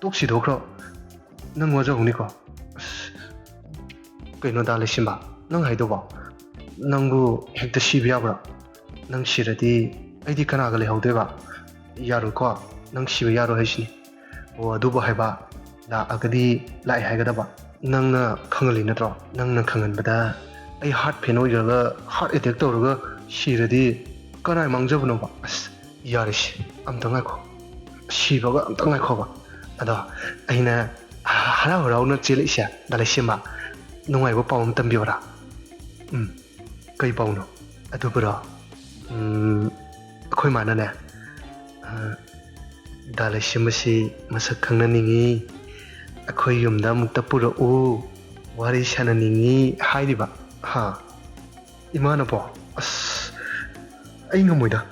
ꯇꯣꯛ ꯁꯤꯗꯣꯛꯈ꯭ꯔꯣ꯫ ꯅꯪ ꯋꯥꯖꯍꯧꯅꯤꯀꯣ꯫" "ꯑꯁ, ꯀꯩꯅꯣ ꯗꯥ ꯂꯩꯁꯦꯝꯕ, ꯅꯪ ꯍꯥꯏꯗꯧꯕ? ꯅꯪꯕꯨ ꯍꯦꯛꯇ ꯁꯤꯕ ꯌꯥꯕ꯭ꯔꯥ? ꯅꯪ ꯁꯤꯔꯗꯤ ꯑꯩꯗꯤ ꯀꯅꯥꯒ ꯂꯩꯍꯧꯗꯣꯏꯕ? ꯌꯥꯔꯣꯏꯀꯣ, ꯅꯪ ꯁꯤꯕ ꯌꯥꯔꯣꯏ ꯍꯥꯏꯁꯤꯅꯤ꯫ ꯑꯣ, ꯑꯗꯨꯕꯨ ꯍꯥꯏꯕ, ꯂꯥꯛꯑꯒꯗꯤ ꯂꯥꯛꯑꯦ ꯍꯥꯏꯒꯗꯕ꯫ ꯅꯪꯅ ꯈꯪꯍꯜꯂꯤ ꯅꯠꯇ꯭ꯔꯣ? ꯅꯪꯅ ꯈꯪꯍꯟꯕꯗ ꯑꯩ ꯍꯥꯔꯠ ꯐꯦꯟ ꯑꯣꯏꯈ꯭ꯔꯒ ꯍꯥꯔꯠ ꯑꯦꯇꯦꯛ ꯇꯧꯔꯒ ꯁꯤꯔꯗꯤ ꯀꯅꯥꯏ ꯃꯥꯡꯖꯕꯅꯣꯕ? ꯑꯁ, ꯌꯥꯔꯦꯁꯦ, ꯑꯝꯇ ꯉꯥꯏꯈꯣ, ꯁꯤꯕꯒ ꯑꯝꯇ ꯉꯥꯏꯈꯣꯕ꯫ ꯑꯗꯣ ꯑꯩꯅ ꯍꯔꯥꯎ ꯍꯔꯥꯎꯅ ꯆꯦꯜꯂꯛꯏꯁꯦ, ꯗꯥ ꯂꯩꯁꯦꯝꯕ, ꯅꯨꯡꯉꯥꯏꯕ ꯄꯥꯎ ꯑꯃ ꯇꯝꯕꯤꯌꯣꯔꯥ? ꯎꯝ, ꯀꯩ ꯄꯥꯎꯅꯣ? ꯑꯗꯨꯕꯨꯔꯣ? ꯎꯝ, ꯑꯩꯈꯣꯏ ꯃꯥꯅꯅꯦ, ꯑ, ꯗꯥ ꯂꯩꯁꯦꯝꯕꯁꯤ ꯃꯁꯛ ꯈꯪꯅꯅꯤꯡꯉꯤ, ꯑꯩꯈꯣꯏ ꯌꯨꯝꯗ ꯑꯃꯨꯛꯇ ꯄꯨꯔꯛꯎ, ꯋꯥꯔꯤ ꯁꯥꯟꯅꯅꯤꯡꯉꯤ ꯍꯥꯏꯔꯤꯕ꯫ ꯍꯥ? ꯏꯃꯥꯅꯕꯣ? ꯑꯁ, ꯑꯩ ꯉꯝꯃꯣꯏꯗ,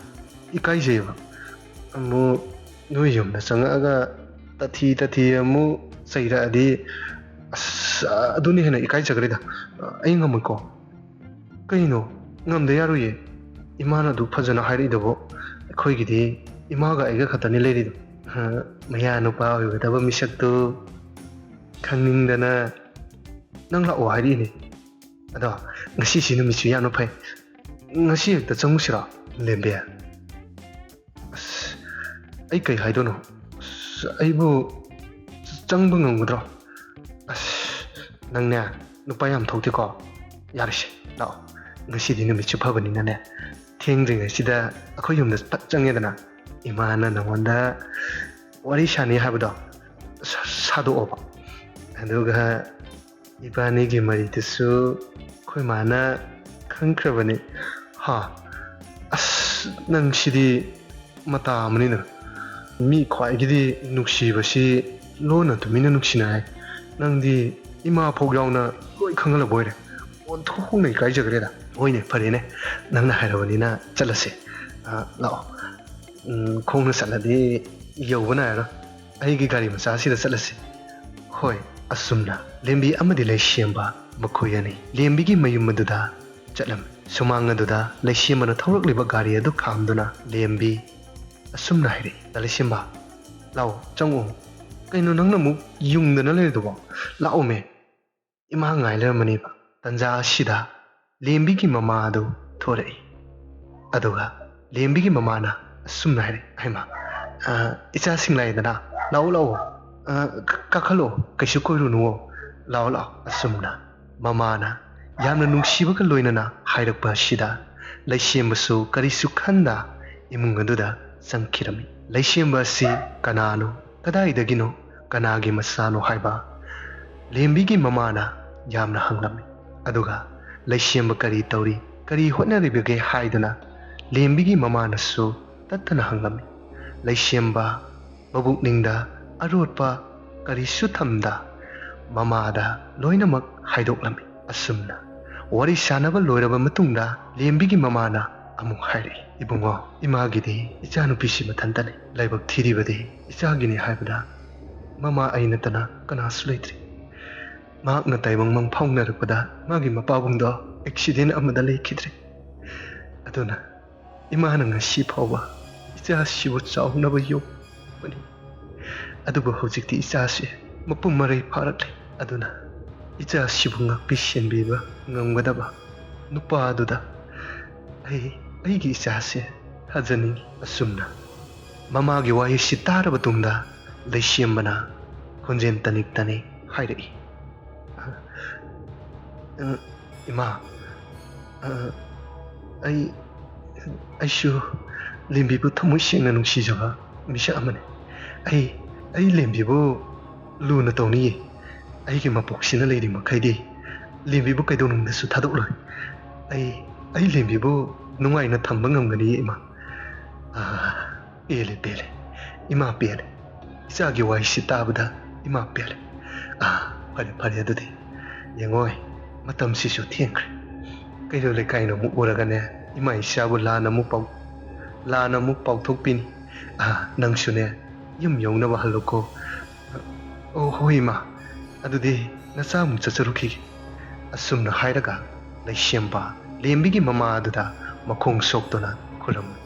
ꯏꯀꯥꯏꯖꯩꯌꯦꯕ꯫ ꯑꯃꯨꯛ ꯅꯣꯏ ꯌꯨꯝꯗ ꯆꯪꯉꯛꯑꯒ ꯇꯊꯤ ꯇꯊꯤ ꯑꯃꯨꯛ ꯆꯩꯔꯛꯑꯗꯤ, ꯑꯁ, ꯑꯗꯨꯅ ꯍꯦꯟꯅ ꯏꯀꯥꯏꯖꯈ꯭ꯔꯦꯗ꯫ ꯑꯩ ꯉꯝꯃꯣꯏꯀꯣ꯫ ꯀꯩꯅꯣ? ꯉꯝꯗ ꯌꯥꯔꯣꯏꯌꯦ꯫ ꯏꯃꯥꯅ ꯑꯗꯨ ꯐꯖꯅ ꯍꯥꯏꯔꯛꯏꯗꯨꯕꯨ꯫ ꯑꯩꯈꯣꯏꯒꯤꯗꯤ ꯏꯃꯥꯒ ꯑꯩꯒ ꯈꯛꯇꯅꯤ ꯂꯩꯔꯤꯗꯣ꯫ ꯍ, ꯃꯌꯥ ꯅꯨꯄꯥ ꯑꯣꯏꯒꯗꯕ ꯃꯤꯁꯛꯇꯨ ꯈꯪꯅꯤꯡꯗꯅ ꯅꯪ ꯂꯥꯛꯑꯣ ꯍꯥꯏꯔꯛꯏꯅꯦ꯫ ꯑꯗꯣ ꯉꯁꯤꯁꯤ ꯅꯨꯃꯤꯠꯁꯨ ꯌꯥꯝꯅ ꯐꯩ꯫ ꯉꯁꯤ ꯍꯦꯛꯇ ꯆꯪꯉꯨꯁꯤꯔꯣ, ꯂꯦꯝꯕꯤ? ꯑꯁ, ꯑꯩ ꯀꯩ ꯍꯥꯏꯗꯣꯏꯅꯣ? ꯑꯁ, ꯑꯩꯕꯨ ꯆꯪꯕ ꯉꯝꯒꯗ꯭ꯔꯣ? ꯑꯁ, ꯅꯪꯅꯦ, ꯅꯨꯄꯥ ꯌꯥꯝ ꯊꯣꯛꯇꯦꯀꯣ꯫ ꯌꯥꯔꯦꯁꯦ, ꯂꯥꯛꯑꯣ꯫ ꯉꯁꯤꯗꯤ ꯅꯨꯃꯤꯠꯁꯨ ꯐꯕꯅꯤꯅꯅꯦ, ꯊꯦꯡꯗ꯭ꯔꯤꯉꯩꯁꯤꯗ ꯑꯩꯈꯣꯏ ꯌꯨꯝꯗ ꯐꯠ ꯆꯪꯉꯦꯗꯅ, ꯏꯃꯥꯅ ꯅꯉꯣꯟꯗ ꯋꯥꯔꯤ ꯁꯥꯅꯤ ꯍꯥꯏꯕꯗꯣ ꯁ-, ꯁꯥꯗꯣꯛꯑꯣꯕ꯫ ꯑꯗꯨꯒ ꯏꯕꯥꯅꯤꯒꯤ ꯃꯔꯤꯗꯨꯁꯨ ꯑꯩꯈꯣꯏ ꯃꯥꯅ ꯈꯪꯈ꯭ꯔꯕꯅꯤ꯫ ꯍꯥ? ꯑꯁ, ꯅꯪꯁꯤꯗꯤ ꯃꯇꯥ ꯑꯃꯅꯤꯅ꯫ ꯃꯤ ꯈ꯭ꯋꯥꯏꯒꯤꯗꯤ ꯅꯨꯡꯁꯤꯕꯁꯤ ꯂꯣꯟꯅ ꯇꯨꯃꯤꯟꯅ ꯅꯨꯡꯁꯤꯅ ꯍꯥꯏ꯫ ꯅꯪꯗꯤ ꯏꯃꯥ ꯐꯥꯎ ꯌꯥꯎꯅ ꯂꯣꯏ ꯈꯪꯍꯜꯂꯕ ꯑꯣꯏꯔꯦ꯫ ꯑꯣꯟꯊꯣꯛꯅ ꯏꯀꯥꯏꯖꯈ꯭ꯔꯦꯗ꯫ ꯍꯣꯏꯅꯦ, ꯐꯔꯦꯅꯦ, ꯅꯪꯅ ꯍꯥꯏꯔꯕꯅꯤꯅ ꯆꯠꯂꯁꯦ꯫ ꯑ, ꯂꯥꯛꯑꯣ꯫ ꯎꯝ, ꯈꯣꯡꯅ ꯆꯠꯂꯗꯤ ꯌꯧꯕ ꯅꯥꯏꯔꯔꯣꯏ꯫ ꯑꯩꯒꯤ ꯒꯥꯔꯤ ꯃꯆꯥꯁꯤꯗ ꯆꯠꯂꯁꯤ꯫ ꯍꯣꯏ, ꯑꯁꯨꯝꯅ ꯂꯦꯝꯕꯤ ꯑꯃꯗꯤ ꯂꯩꯁꯦꯝꯕ ꯃꯈꯣꯏ ꯑꯅꯤ ꯂꯦꯝꯕꯤꯒꯤ ꯃꯌꯨꯝ ꯑꯗꯨꯗ ꯆꯠꯂꯝꯃꯤ꯫ ꯁꯨꯃꯥꯡ ꯑꯗꯨꯗ ꯂꯩꯁꯦꯝꯕꯅ ꯊꯧꯔꯛꯂꯤꯕ ꯒꯥꯔꯤ ꯑꯗꯨ ꯈꯥꯝꯗꯨꯅ ꯂꯦꯝꯕꯤ ꯑꯁꯨꯝꯅ ꯍꯥꯏꯔꯛꯏ, "ꯗꯥ ꯂꯩꯁꯦꯝꯕ, ꯂꯥꯛꯑꯣ, ꯆꯪꯉꯛꯑꯣ꯫ ꯀꯩꯅꯣ ꯅꯪꯅ ꯑꯃꯨꯛ ꯌꯨꯡꯗꯅ ꯂꯩꯔꯤꯗꯨꯕꯣ? ꯂꯥꯛꯑꯣꯃꯦ, ꯏꯃꯥ ꯉꯥꯏ ꯂꯩꯔꯝꯃꯅꯦꯕ꯫" ꯇꯟꯖꯥ ꯑꯁꯤꯗ ꯂꯦꯝꯕꯤꯒꯤ ꯃꯃꯥ ꯑꯗꯨ ꯊꯣꯔꯛꯏ꯫ ꯑꯗꯨꯒ ꯂꯦꯝꯕꯤꯒꯤ ꯃꯃꯥꯅ ꯑꯁꯨꯝꯅ ꯍꯥꯏꯔꯛꯏ, "ꯍꯩꯃꯥ, ꯑ, ꯏꯆꯥꯁꯤꯡ ꯂꯥꯛꯑꯦꯗꯅ, "ꯂꯥꯛꯑꯣ, ꯂꯥꯛꯑꯣ, ꯑ, ꯀꯥꯈꯠꯂꯛꯑꯣ, ꯀꯩꯁꯨ ꯀꯨꯏꯔꯨꯅꯨꯋꯣ, ꯂꯥꯛꯑꯣ, ꯂꯥꯛꯑꯣ", ꯑꯁꯨꯝꯅ ꯃꯃꯥꯅ ꯌꯥꯝꯅ ꯅꯨꯡꯁꯤꯕꯒ ꯂꯣꯏꯅꯅ ꯍꯥꯏꯔꯛꯄ ꯑꯁꯤꯗ ꯂꯩꯁꯦꯝꯕꯁꯨ ꯀꯔꯤꯁꯨ ꯈꯟꯗ ꯏꯃꯨꯡ ꯑꯗꯨꯗ ꯆꯪꯈꯤꯔꯝꯃꯤ꯫ ꯂꯩꯁꯦꯝꯕ ꯑꯁꯤ ꯀꯅꯥꯅꯣ, ꯀꯗꯥꯏꯗꯒꯤꯅꯣ, ꯀꯅꯥꯒꯤ ꯃꯆꯥꯅꯣ ꯍꯥꯏꯕ ꯂꯦꯝꯕꯤꯒꯤ ꯃꯃꯥꯅ ꯌꯥꯝꯅ ꯍꯪꯂꯝꯃꯤ꯫ ꯑꯗꯨꯒ ꯂꯩꯁꯦꯝꯕ ꯀꯔꯤ ꯇꯧꯔꯤ, ꯀꯔꯤ ꯍꯣꯠꯅꯔꯤꯕꯒꯦ ꯍꯥꯏꯗꯨꯅ ꯂꯦꯝꯕꯤꯒꯤ ꯃꯃꯥꯅꯁꯨ ꯇꯠꯇꯅ ꯍꯪꯂꯝꯃꯤ꯫ ꯂꯩꯁꯦꯝꯕ ꯃꯕꯨꯛꯅꯤꯡꯗ ꯑꯔꯣꯠꯄ ꯀꯔꯤꯁꯨ ꯊꯝꯗ ꯃꯃꯥꯗ ꯂꯣꯏꯅꯃꯛ ꯍꯥꯏꯗꯣꯛꯂꯝꯃꯤ꯫ ꯑꯁꯨꯝꯅ ꯋꯥꯔꯤ ꯁꯥꯟꯅꯕ ꯂꯣꯏꯔꯕ ꯃꯇꯨꯡꯗ ꯂꯦꯝꯕꯤꯒꯤ ꯃꯃꯥꯅ ꯑꯃꯨꯛ ꯍꯥꯏꯔꯛꯏ, "ꯏꯕꯨꯡꯉꯣ, ꯏꯃꯥꯒꯤꯗꯤ ꯏꯆꯥꯅꯨꯄꯤꯁꯤ ꯃꯊꯟꯇꯅꯤ꯫ ꯂꯥꯏꯕꯛ ꯊꯤꯔꯤꯕꯗꯤ ꯏꯆꯥꯒꯤꯅꯤ ꯍꯥꯏꯕꯗ ꯃꯃꯥ ꯑꯩ ꯅꯠꯇꯅ ꯀꯅꯥꯁꯨ ꯂꯩꯇ꯭ꯔꯤ꯫ ꯃꯍꯥꯛꯅ ꯇꯥꯏꯕꯪꯃꯪ ꯐꯥꯎꯅꯔꯛꯄꯗ ꯃꯥꯒꯤ ꯃꯄꯥꯕꯨꯡꯗꯣ ꯑꯦꯛꯁꯤꯗꯦꯟ ꯑꯃꯗ ꯂꯩꯈꯤꯗ꯭ꯔꯦ꯫ ꯑꯗꯨꯅ ꯏꯃꯥꯅ ꯉꯁꯤ ꯐꯥꯎꯕ ꯏꯆꯥꯁꯤꯕꯨ ꯆꯥꯎꯅꯕ ꯌꯣꯛꯄꯅꯤ꯫ ꯑꯗꯨꯕꯨ ꯍꯧꯖꯤꯛꯇꯤ ꯏꯆꯥꯁꯤ ꯃꯄꯨꯡ ꯃꯔꯩ ꯐꯥꯔꯛꯂꯦ꯫ ꯑꯗꯨꯅ ꯏꯆꯥꯁꯤꯕꯨ ꯉꯥꯛꯄꯤ ꯁꯦꯟꯕꯤꯕ ꯉꯝꯒꯗꯕ ꯅꯨꯄꯥ ꯑꯗꯨꯗ ꯑꯩ ꯑꯩꯒꯤ ꯏꯆꯥꯁꯦ ꯊꯥꯖꯅꯤꯡꯏ꯫" ꯑꯁꯨꯝꯅ ꯃꯃꯥꯒꯤ ꯋꯥꯍꯩꯁꯤ ꯇꯥꯔꯕ ꯇꯨꯡꯗ ꯂꯩꯁꯦꯝꯕꯅ ꯈꯣꯟꯖꯦꯜ ꯇꯅꯤꯛ ꯇꯅꯤꯛ ꯍꯥꯏꯔꯛꯏ, "ꯑ, ꯑ, ꯏꯃꯥ, ꯑ, ꯑꯩ, ꯑꯩꯁꯨ ꯂꯦꯝꯕꯤꯕꯨ ꯊꯃꯣꯏ ꯁꯦꯡꯅ ꯅꯨꯡꯁꯤꯖꯕ ꯃꯤꯁꯛ ꯑꯃꯅꯤ꯫ ꯑꯩ, ꯑꯩ ꯂꯦꯝꯕꯤꯕꯨ ꯂꯨꯅ ꯇꯧꯅꯤꯌꯦ꯫ ꯑꯩꯒꯤ ꯃꯄꯣꯛꯁꯤꯅ ꯂꯩꯔꯤ ꯃꯈꯩꯗꯤ ꯂꯦꯝꯕꯤꯕꯨ ꯀꯩꯗꯧꯅꯨꯡꯗꯁꯨ ꯊꯥꯗꯣꯛꯂꯣꯏ꯫ ꯑꯩ, ꯑꯩ ꯂꯦꯝꯕꯤꯕꯨ ꯅꯨꯡꯉꯥꯏꯅ ꯊꯝꯕ ꯉꯝꯒꯅꯤꯌꯦ, ꯏꯃꯥ꯫" ꯑ, ꯄꯦꯜꯂꯦ, ꯄꯦꯜꯂꯦ꯫ ꯏꯃꯥ ꯄꯦꯜꯂꯦ꯫ ꯏꯆꯥꯒꯤ ꯋꯥꯍꯩꯁꯤ ꯇꯥꯕꯗ ꯏꯃꯥ ꯄꯦꯜꯂꯦ꯫ ꯑꯥ, ꯐꯔꯦ, ꯐꯔꯦ, ꯑꯗꯨꯗꯤ ꯌꯦꯡꯉꯣꯏ, ꯃꯇꯝꯁꯤꯁꯨ ꯊꯦꯡꯈ꯭ꯔꯦ꯫ ꯀꯩꯔꯣꯜ ꯂꯩꯀꯥꯏꯅ ꯑꯃꯨꯛ ꯎꯔꯒꯅꯦ, ꯏꯃꯥ ꯏꯆꯥꯕꯨ ꯂꯥꯟꯅ ꯑꯃꯨꯛ ꯄꯥꯎ-, ꯂꯥꯟꯅ ꯑꯃꯨꯛ ꯄꯥꯎꯊꯣꯛꯄꯤꯅꯤ꯫ ꯑꯥ, ꯅꯪꯁꯨꯅꯦ, ꯌꯨꯝ ꯌꯧꯅꯕ ꯍꯜꯂꯨꯀꯣ꯫ ꯑꯣ, ꯍꯣꯏ, ꯏꯃꯥ, ꯑꯗꯨꯗꯤ ꯅꯆꯥ ꯑꯃꯨꯛ ꯆꯠꯆꯔꯨꯈꯤꯒꯦ꯫ ꯑꯁꯨꯝꯅ ꯍꯥꯏꯔꯒ ꯂꯩꯁꯦꯝꯕ ꯂꯦꯝꯕꯤꯒꯤ ꯃꯃꯥ ꯑꯗꯨꯗ ꯃꯈꯣꯡ ꯁꯣꯛꯇꯨꯅ ꯈꯨꯔꯨꯝꯃꯤ꯫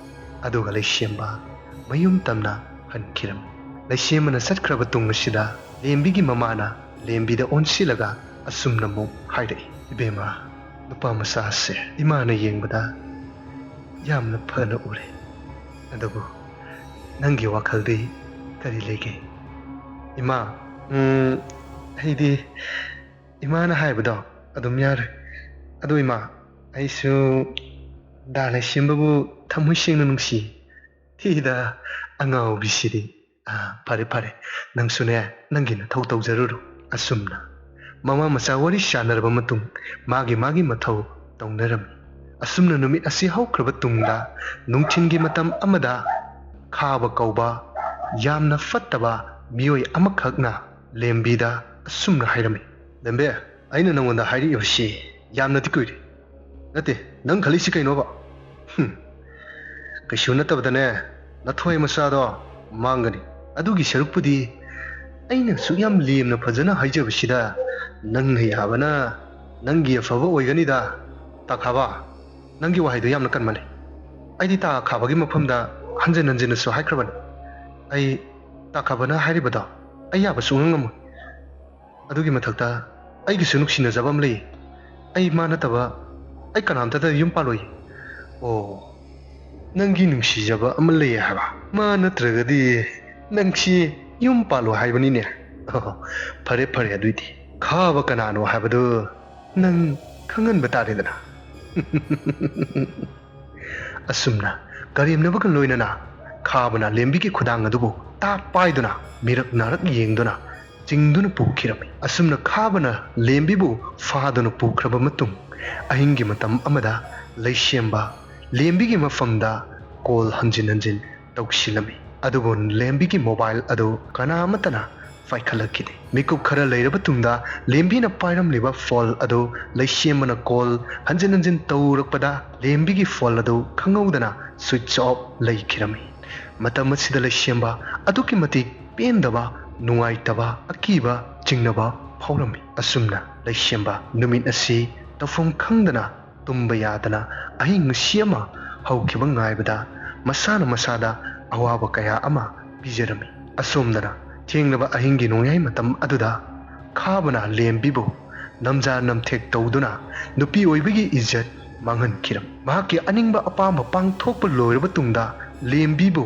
ꯑꯗꯨꯒ ꯂꯩꯁꯦꯝꯕ ꯃꯌꯨꯝ ꯇꯝꯅ ꯍꯟꯈꯤꯔꯝꯃꯤ꯫ ꯂꯩꯁꯦꯝꯕꯅ ꯆꯠꯈ꯭ꯔꯕ ꯇꯨꯡ ꯑꯁꯤꯗ ꯂꯦꯝꯕꯤꯒꯤ ꯃꯃꯥꯅ ꯂꯦꯝꯕꯤꯗ ꯑꯣꯟꯁꯤꯜꯂꯒ ꯑꯁꯨꯝꯅ ꯑꯃꯨꯛ ꯍꯥꯏꯔꯛꯏ, "ꯏꯕꯦꯝꯃ, ꯅꯨꯄꯥ ꯃꯆꯥꯁꯦ ꯏꯃꯥꯅ ꯌꯦꯡꯕꯗ ꯌꯥꯝꯅ ꯐꯅ ꯎꯔꯦ꯫ ꯑꯗꯨꯕꯨ ꯅꯪꯒꯤ ꯋꯥꯈꯜꯗꯤ ꯀꯔꯤ ꯂꯩꯒꯦ? ꯏꯃꯥ, ꯎꯝ, ꯑꯩꯗꯤ ꯏꯃꯥꯅ ꯍꯥꯏꯕꯗꯣ ꯑꯗꯨꯝ ꯌꯥꯔꯦ꯫ ꯑꯗꯨ ꯏꯃꯥ, ꯑꯩꯁꯨ ꯗꯥ ꯂꯩꯁꯦꯝꯕꯕꯨ ꯊꯃꯣꯏ ꯁꯦꯡꯅ ꯅꯨꯡꯁꯤ꯫ ꯊꯤꯗ ꯑꯉꯥꯎꯕꯤꯁꯤꯗꯤ꯫ ꯑꯥ, ꯐꯔꯦ, ꯐꯔꯦ, ꯅꯪꯁꯨꯅꯦ ꯅꯪꯒꯤ ꯅꯊꯧ ꯇꯧꯖꯔꯨꯔꯣ꯫ ꯑꯁꯨꯝꯅ ꯃꯃꯥ ꯃꯆꯥ ꯋꯥꯔꯤ ꯁꯥꯟꯅꯔꯕ ꯃꯇꯨꯡ ꯃꯥꯒꯤ ꯃꯥꯒꯤ ꯃꯊꯧ ꯇꯧꯅꯔꯝꯃꯤ꯫ ꯑꯁꯨꯝꯅ ꯅꯨꯃꯤꯠ ꯑꯁꯤ ꯍꯧꯈ꯭ꯔꯕ ꯇꯨꯡꯗ ꯅꯨꯡꯊꯤꯜꯒꯤ ꯃꯇꯝ ꯑꯃꯗ ꯈꯥꯕ ꯀꯧꯕ ꯌꯥꯝꯅ ꯐꯠꯇꯕ ꯃꯤꯑꯣꯏ ꯑꯃꯈꯛꯅ ꯂꯦꯝꯕꯤꯗ ꯑꯁꯨꯝꯅ ꯍꯥꯏꯔꯝꯃꯤ, "ꯂꯦꯝꯕꯦ, ꯑꯩꯅ ꯅꯉꯣꯟꯗ ꯍꯥꯏꯔꯛꯏꯕꯁꯤ ꯌꯥꯝꯅꯗꯤ ꯀꯨꯏꯔꯦ꯫ ꯅꯠꯇꯦ, ꯅꯪ ꯈꯜꯂꯤꯁꯤ ꯀꯩꯅꯣꯕ? ꯍꯨꯝ, ꯀꯩꯁꯨ ꯅꯠꯇꯕꯗꯅꯦ, ꯅꯊꯣꯏ ꯃꯆꯥꯗꯣ ꯃꯥꯡꯒꯅꯤ꯫ ꯑꯗꯨꯒꯤ ꯁꯔꯨꯛꯄꯨꯗꯤ ꯑꯩꯅ ꯁꯨꯛ ꯌꯥꯝ ꯂꯦꯝꯅ ꯐꯖꯅ ꯍꯥꯏꯖꯕꯁꯤꯗ ꯅꯪꯅ ꯌꯥꯕꯅ ꯅꯪꯒꯤ ꯑꯐꯕ ꯑꯣꯏꯒꯅꯤꯗ, ꯇꯥꯈꯥꯕ꯫ ꯅꯪꯒꯤ ꯋꯥꯍꯩꯗꯣ ꯌꯥꯝꯅ ꯀꯟꯃꯜꯂꯦ꯫ ꯑꯩꯗꯤ ꯇꯥ ꯈꯥꯕꯒꯤ ꯃꯐꯝꯗ ꯍꯟꯖꯤꯟ ꯍꯟꯖꯤꯟꯅꯁꯨ ꯍꯥꯏꯈ꯭ꯔꯕꯅꯤ꯫ ꯑꯩ ꯇꯥ ꯈꯥꯕꯅ ꯍꯥꯏꯔꯤꯕꯗꯣ ꯑꯩ ꯌꯥꯕ ꯁꯨꯡꯉꯝ ꯉꯝꯃꯣꯏ꯫ ꯑꯗꯨꯒꯤ ꯃꯊꯛꯇ ꯑꯩꯒꯤꯁꯨ ꯅꯨꯡꯁꯤꯅꯖꯕ ꯑꯃ ꯂꯩ꯫ ꯑꯩ ꯃꯥ ꯅꯠꯇꯕ ꯑꯩ ꯀꯅꯥꯝꯇꯗ ꯌꯨꯝ ꯄꯥꯜꯂꯣꯏ꯫" "ꯑꯣ, ꯅꯪꯒꯤ ꯅꯨꯡꯁꯤꯖꯕ ꯑꯃ ꯂꯩ ꯍꯥꯏꯕ? ꯃꯥ ꯅꯠꯇ꯭ꯔꯒꯗꯤ ꯅꯪꯁꯤ ꯌꯨꯝ ꯄꯥꯜꯂꯣ ꯍꯥꯏꯕꯅꯤꯅꯦ꯫ ꯑꯣ, ꯐꯔꯦ, ꯐꯔꯦ, ꯑꯗꯨꯏꯗꯤ ꯈꯥꯕ ꯀꯅꯥꯅꯣ ꯍꯥꯏꯕꯗꯨ ꯅꯪ ꯈꯪꯍꯟꯕ ꯇꯥꯔꯦꯗꯅ꯫" ꯑꯁꯨꯝꯅ ꯀꯔꯦꯝꯅꯕꯒ ꯂꯣꯏꯅꯅ ꯈꯥꯕꯅ ꯂꯦꯝꯕꯤꯒꯤ ꯈꯨꯗꯥꯡ ꯑꯗꯨꯕꯨ ꯇꯥꯞ ꯄꯥꯏꯗꯨꯅ ꯃꯤꯔꯛ ꯅꯥꯔꯛ ꯌꯦꯡꯗꯨꯅ ꯆꯤꯡꯗꯨꯅ ꯄꯨꯈꯤꯔꯝꯃꯤ꯫ ꯑꯁꯨꯝꯅ ꯈꯥꯕꯅ ꯂꯦꯝꯕꯤꯕꯨ ꯐꯥꯗꯨꯅ ꯄꯨꯈ꯭ꯔꯕ ꯃꯇꯨꯡ ꯑꯍꯤꯡꯒꯤ ꯃꯇꯝ ꯑꯃꯗ ꯂꯩꯁꯦꯝꯕ ꯂꯦꯝꯕꯤꯒꯤ ꯃꯐꯝꯗ ꯀꯣꯜ ꯍꯟꯖꯤꯟ ꯍꯟꯖꯤꯟ ꯇꯧꯁꯤꯜꯂꯝꯃꯤ꯫ ꯑꯗꯨꯕꯨ ꯂꯦꯝꯕꯤꯒꯤ ꯃꯣꯕꯥꯏꯜ ꯑꯗꯨ ꯀꯅꯥ ꯑꯃꯠꯇꯅ ꯄꯥꯏꯈꯠꯂꯛꯈꯤꯗꯦ꯫ ꯃꯤꯀꯨꯞ ꯈꯔ ꯂꯩꯔꯕ ꯇꯨꯡꯗ ꯂꯦꯝꯕꯤꯅ ꯄꯥꯏꯔꯝꯂꯤꯕ ꯐꯣꯟ ꯑꯗꯨ ꯂꯩꯁꯦꯝꯕꯅ ꯀꯣꯜ ꯍꯟꯖꯤꯟ ꯍꯟꯖꯤꯟ ꯇꯧꯔꯛꯄꯗ ꯂꯦꯝꯕꯤꯒꯤ ꯐꯣꯟ ꯑꯗꯨ ꯈꯪꯍꯧꯗꯅ ꯁ꯭ꯋꯤꯆ ꯑꯣꯐ ꯂꯩꯈꯤꯔꯝꯃꯤ꯫ ꯃꯇꯝ ꯑꯁꯤꯗ ꯂꯩꯁꯦꯝꯕ ꯑꯗꯨꯛꯀꯤ ꯃꯇꯤꯛ ꯄꯦꯟꯗꯕ, ꯅꯨꯡꯉꯥꯏꯇꯕ, ꯑꯀꯤꯕ, ꯆꯤꯡꯅꯕ ꯐꯥꯎꯔꯝꯃꯤ꯫ ꯑꯁꯨꯝꯅ ꯂꯩꯁꯦꯝꯕ ꯅꯨꯃꯤꯠ ꯑꯁꯤ ꯇꯧꯐꯝ ꯈꯪꯗꯅ ꯇꯨꯝꯕ ꯌꯥꯗꯅ ꯑꯍꯤꯡ ꯅꯨꯡꯁꯤ ꯑꯃ ꯍꯧꯈꯤꯕ ꯉꯥꯏꯕꯗ ꯃꯁꯥꯅ ꯃꯁꯥꯗ ꯑꯋꯥꯕ ꯀꯌꯥ ꯑꯃ ꯄꯤꯖꯔꯝꯃꯤ꯫ ꯑꯁꯣꯝꯗꯅ ꯊꯦꯡꯂꯕ ꯑꯍꯤꯡꯒꯤ ꯅꯣꯡꯌꯥꯏ ꯃꯇꯝ ꯑꯗꯨꯗ ꯈꯥꯕꯅ ꯂꯦꯝꯕꯤꯕꯨ ꯅꯝꯖꯥ ꯅꯝꯊꯦꯛ ꯇꯧꯗꯨꯅ ꯅꯨꯄꯤ ꯑꯣꯏꯕꯒꯤ ꯏꯖꯠ ꯃꯥꯡꯍꯟꯈꯤꯔꯝꯃꯤ꯫ ꯃꯍꯥꯛꯀꯤ ꯑꯅꯤꯡꯕ ꯑꯄꯥꯝꯕ ꯄꯥꯡꯊꯣꯛꯄ ꯂꯣꯏꯔꯕ ꯇꯨꯡꯗ ꯂꯦꯝꯕꯤꯕꯨ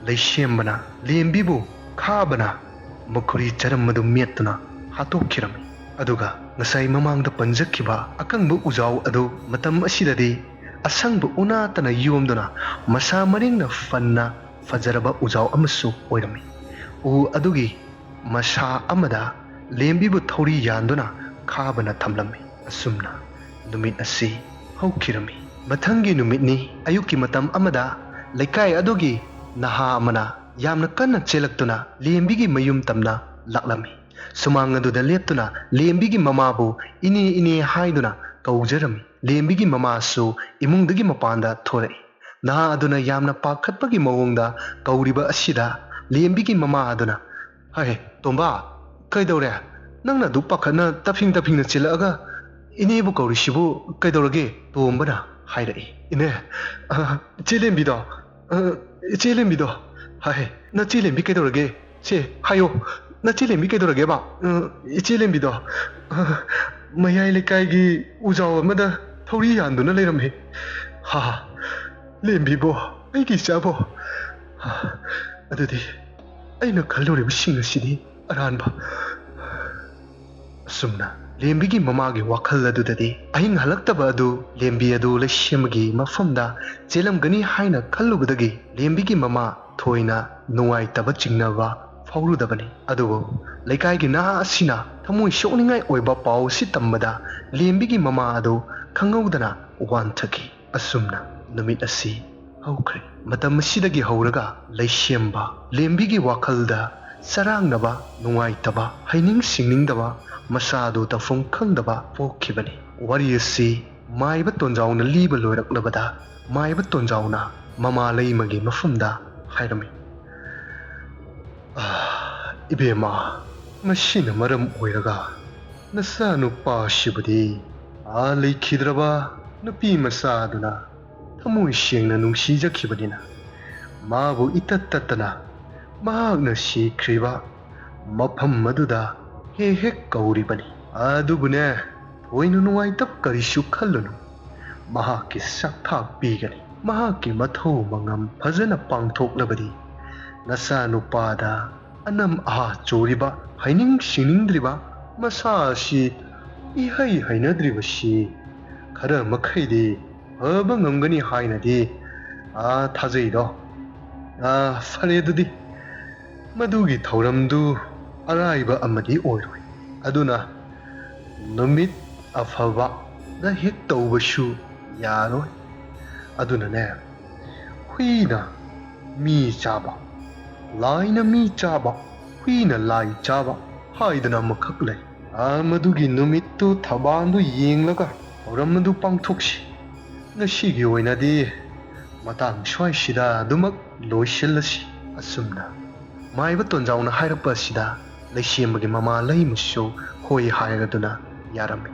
ꯂꯩꯁꯦꯝꯕꯅ, ꯂꯦꯝꯕꯤꯕꯨ ꯈꯥꯕꯅ ꯃꯈꯨꯔꯤ ꯆꯔꯝ ꯑꯗꯨ ꯃꯦꯠꯇꯨꯅ ꯍꯥꯠꯇꯣꯛꯈꯤꯔꯝꯃꯤ꯫ ꯑꯗꯨꯒ ꯉꯁꯥꯏ ꯃꯃꯥꯡꯗ ꯄꯟꯖꯈꯤꯕ ꯑꯀꯪꯕ ꯎꯖꯥꯎ ꯑꯗꯨ ꯃꯇꯝ ꯑꯁꯤꯗꯗꯤ ꯑꯁꯪꯕ ꯎꯅꯥꯇꯅ ꯌꯣꯝꯗꯨꯅ ꯃꯁꯥ ꯃꯔꯦꯡꯅ ꯐꯟꯅ ꯐꯖꯔꯕ ꯎꯖꯥꯎ ꯑꯃꯁꯨ ꯑꯣꯏꯔꯝꯃꯤ꯫ ꯎ ꯑꯗꯨꯒꯤ ꯃꯁꯥ ꯑꯃꯗ ꯂꯦꯝꯕꯤꯕꯨ ꯊꯧꯔꯤ ꯌꯥꯟꯗꯨꯅ ꯈꯥꯕꯅ ꯊꯝꯂꯝꯃꯤ꯫ ꯑꯁꯨꯝꯅ ꯅꯨꯃꯤꯠ ꯑꯁꯤ ꯍꯧꯈꯤꯔꯝꯃꯤ꯫ ꯃꯊꯪꯒꯤ ꯅꯨꯃꯤꯠꯅꯤ꯫ ꯑꯌꯨꯛꯀꯤ ꯃꯇꯝ ꯑꯃꯗ ꯂꯩꯀꯥꯏ ꯑꯗꯨꯒꯤ ꯅꯍꯥ ꯑꯃꯅ ꯌꯥꯝꯅ ꯀꯟꯅ ꯆꯦꯜꯂꯛꯇꯨꯅ ꯂꯦꯝꯕꯤꯒꯤ ꯃꯌꯨꯝ ꯇꯝꯅ ꯂꯥꯛꯂꯝꯃꯤ꯫ ꯁꯨꯃꯥꯡ ꯑꯗꯨꯗ ꯂꯦꯞꯇꯨꯅ ꯂꯦꯝꯕꯤꯒꯤ ꯃꯃꯥꯕꯨ "ꯏꯅꯦ, ꯏꯅꯦ" ꯍꯥꯏꯗꯨꯅ ꯀꯧꯖꯔꯝꯃꯤ꯫ ꯂꯦꯝꯕꯤꯒꯤ ꯃꯃꯥꯁꯨ ꯏꯃꯨꯡꯗꯒꯤ ꯃꯄꯥꯟꯗ ꯊꯣꯔꯛꯏ꯫ ꯅꯍꯥ ꯑꯗꯨꯅ ꯌꯥꯝꯅ ꯄꯥꯈꯠꯄꯒꯤ ꯃꯑꯣꯡꯗ ꯀꯧꯔꯤꯕ ꯑꯁꯤꯗ ꯂꯦꯝꯕꯤꯒꯤ ꯃꯃꯥ ꯑꯗꯨꯅ, "ꯍꯦ, ꯇꯣꯝꯕ, ꯀꯩꯗꯧꯔꯦ? ꯅꯪꯅ ꯑꯗꯨꯛ ꯄꯥꯈꯠꯅ ꯇꯞꯐꯤꯡ ꯇꯞꯐꯤꯡꯅ ꯆꯦꯜꯂꯛꯑꯒ ꯏꯅꯦꯕꯨ ꯀꯧꯔꯤꯁꯤꯕꯨ ꯀꯩꯗꯧꯔꯒꯦ?" ꯇꯣꯝꯕꯅ ꯍꯥꯏꯔꯛꯏ꯫ "ꯏꯅꯦ, ꯑ, ꯏꯆꯦ ꯂꯦꯝꯕꯤꯗꯣ, ꯑ, ꯏꯆꯦ ꯂꯦꯝꯕꯤꯗꯣ, ꯍꯥꯏ, ꯅꯆꯦ ꯂꯦꯝꯕꯤ ꯀꯩꯗꯧꯔꯒꯦ? ꯁꯦ, ꯍꯥꯏꯌꯣ, ꯅꯆꯦ ꯂꯦꯝꯕꯤ ꯀꯩꯗꯧꯔꯒꯦꯕ?" "ꯑ, ꯏꯆꯦ ꯂꯦꯝꯕꯤꯗꯣ, ꯑ, ꯃꯌꯥꯏ ꯂꯩꯀꯥꯏꯒꯤ ꯎꯖꯥꯎ ꯑꯃꯗ ꯊꯧꯔꯤ ꯌꯥꯟꯗꯨꯅ ꯂꯩꯔꯝꯃꯤ꯫" "ꯍꯥ, ꯂꯦꯝꯕꯤꯕꯣ, ꯑꯩꯒꯤ ꯏꯆꯥꯕꯣ, ꯍꯥ, ꯑꯗꯨꯗꯤ ꯑꯩꯅ ꯈꯜꯂꯨꯔꯤꯕꯁꯤꯡ ꯑꯁꯤꯗꯤ ꯑꯔꯥꯟꯕ꯫" ꯑꯁꯨꯝꯅ ꯂꯦꯝꯕꯤꯒꯤ ꯃꯃꯥꯒꯤ ꯋꯥꯈꯜ ꯑꯗꯨꯗꯗꯤ ꯑꯍꯤꯡ ꯍꯜꯂꯛꯇꯕ ꯑꯗꯨ ꯂꯦꯝꯕꯤ ꯑꯗꯨ ꯂꯩꯁꯦꯝꯕꯒꯤ ꯃꯐꯝꯗ ꯆꯦꯜꯂꯝꯒꯅꯤ ꯍꯥꯏꯅ ꯈꯜꯂꯨꯕꯗꯒꯤ ꯂꯦꯝꯕꯤꯒꯤ ꯃꯃꯥ ꯊꯣꯏꯅ ꯅꯨꯡꯉꯥꯏꯇꯕ ꯆꯤꯡꯅꯕ ꯐꯥꯎꯔꯨꯗꯕꯅꯤ꯫ ꯑꯗꯨꯕꯨ ꯂꯩꯀꯥꯏꯒꯤ ꯅꯍꯥ ꯑꯁꯤꯅ ꯊꯃꯣꯏ ꯁꯣꯛꯅꯤꯡꯉꯥꯏ ꯑꯣꯏꯕ ꯄꯥꯎ ꯑꯁꯤ ꯇꯝꯕꯗ ꯂꯦꯝꯕꯤꯒꯤ ꯃꯃꯥ ꯑꯗꯨ ꯈꯪꯍꯧꯗꯅ ꯋꯥꯟꯊꯈꯤ꯫ ꯑꯁꯨꯝꯅ ꯅꯨꯃꯤꯠ ꯑꯁꯤ ꯍꯧꯈ꯭ꯔꯦ꯫ ꯃꯇꯝ ꯑꯁꯤꯗꯒꯤ ꯍꯧꯔꯒ ꯂꯩꯁꯦꯝꯕ ꯂꯦꯝꯕꯤꯒꯤ ꯋꯥꯈꯜꯗ ꯆꯔꯥꯡꯅꯕ, ꯅꯨꯡꯉꯥꯏꯇꯕ, ꯍꯩꯅꯤꯡ ꯁꯤꯡꯅꯤꯡꯗꯕ, ꯃꯁꯥꯗꯨ ꯇꯧꯐꯝ ꯈꯪꯗꯕ ꯄꯣꯛꯈꯤꯕꯅꯤ꯫ ꯋꯥꯔꯤ ꯑꯁꯤ ꯃꯥꯏꯕ ꯇꯣꯟꯖꯥꯎꯅ ꯂꯤꯕ ꯂꯣꯏꯔꯛꯂꯕꯗ ꯃꯥꯏꯕ ꯇꯣꯟꯖꯥꯎꯅ ꯃꯃꯥ ꯂꯩꯃꯒꯤ ꯃꯐꯝꯗ ꯍꯥꯏꯔꯝꯃꯤ, "ꯑꯥ, ꯏꯕꯦꯝꯃ, ꯃꯁꯤꯅ ꯃꯔꯝ ꯑꯣꯏꯔꯒ ꯅꯆꯥꯅꯨꯄꯥꯁꯤꯕꯨꯗꯤ ꯑꯥ ꯂꯩꯈꯤꯗ꯭ꯔꯕ ꯅꯨꯄꯤ ꯃꯆꯥꯗꯨꯅ ꯊꯃꯣꯏ ꯁꯦꯡꯅ ꯅꯨꯡꯁꯤꯖꯈꯤꯕꯅꯤꯅ ꯃꯥꯕꯨ ꯏꯇꯠ ꯇꯠꯇꯅ ꯃꯍꯥꯛꯅ ꯁꯤꯈ꯭ꯔꯤꯕ ꯃꯐꯝ ꯑꯗꯨꯗ ꯍꯦꯛ ꯍꯦꯛ ꯀꯧꯔꯤꯕꯅꯤ꯫ ꯑꯗꯨꯕꯨꯅꯦ, ꯊꯣꯏꯅ ꯅꯨꯡꯉꯥꯏꯇꯕ ꯀꯔꯤꯁꯨ ꯈꯜꯂꯨꯅꯨ꯫ ꯃꯍꯥꯛꯀꯤ ꯁꯛꯊꯥꯛ ꯄꯤꯒꯅꯤ꯫ ꯃꯍꯥꯛꯀꯤ ꯃꯊꯧ ꯃꯉꯝ ꯐꯖꯅ ꯄꯥꯡꯊꯣꯛꯂꯕꯗꯤ ꯅꯆꯥꯅꯨꯄꯥꯗ ꯑꯅꯝ ꯑꯍꯥ ꯆꯨꯔꯤꯕ, ꯍꯩꯅꯤꯡ ꯁꯤꯡꯅꯤꯡꯗ꯭ꯔꯤꯕ, ꯃꯁꯥ ꯑꯁꯤ ꯏꯍꯩ ꯍꯩꯅꯗ꯭ꯔꯤꯕꯁꯤ ꯈꯔ ꯃꯈꯩꯗꯤ ꯐꯕ ꯉꯝꯒꯅꯤ ꯍꯥꯏꯅꯗꯤ, ꯑꯥ, ꯊꯥꯖꯩꯗꯣ꯫ ꯑꯥ, ꯐꯔꯦ ꯑꯗꯨꯗꯤ꯫ ꯃꯗꯨꯒꯤ ꯊꯧꯔꯝꯗꯨ ꯑꯔꯥꯏꯕ ꯑꯃꯗꯤ ꯑꯣꯏꯔꯣꯏ꯫ ꯑꯗꯨꯅ ꯅꯨꯃꯤꯠ ꯑꯐꯕꯗ ꯍꯦꯛ ꯇꯧꯕꯁꯨ ꯌꯥꯔꯣꯏ꯫ ꯑꯗꯨꯅꯅꯦ, ꯍꯨꯏꯅ ꯃꯤ ꯆꯥꯕ, ꯂꯥꯏꯅ ꯃꯤ ꯆꯥꯕ, ꯍꯨꯏꯅ ꯂꯥꯏ ꯆꯥꯕ ꯍꯥꯏꯗꯅ ꯑꯃꯈꯛ ꯂꯩ꯫ ꯑꯥ, ꯃꯗꯨꯒꯤ ꯅꯨꯃꯤꯠꯇꯨ ꯊꯧꯕꯥꯜꯗꯨ ꯌꯦꯡꯂꯒ ꯊꯧꯔꯝ ꯑꯗꯨ ꯄꯥꯡꯊꯣꯛꯁꯤ꯫ ꯉꯁꯤꯒꯤ ꯑꯣꯏꯅꯗꯤ ꯃꯇꯥꯡ ꯁ꯭ꯋꯥꯏꯁꯤꯗ ꯑꯗꯨꯃꯛ ꯂꯣꯏꯁꯤꯜꯂꯁꯤ꯫ ꯑꯁꯨꯝꯅ ꯃꯥꯏꯕ ꯇꯣꯟꯖꯥꯎꯅ ꯍꯥꯏꯔꯛꯄ ꯑꯁꯤꯗ ꯂꯩꯁꯦꯝꯕꯒꯤ ꯃꯃꯥ ꯂꯩꯃꯁꯨ ꯍꯣꯏ ꯍꯥꯏꯔꯗꯨꯅ ꯌꯥꯔꯝꯃꯤ꯫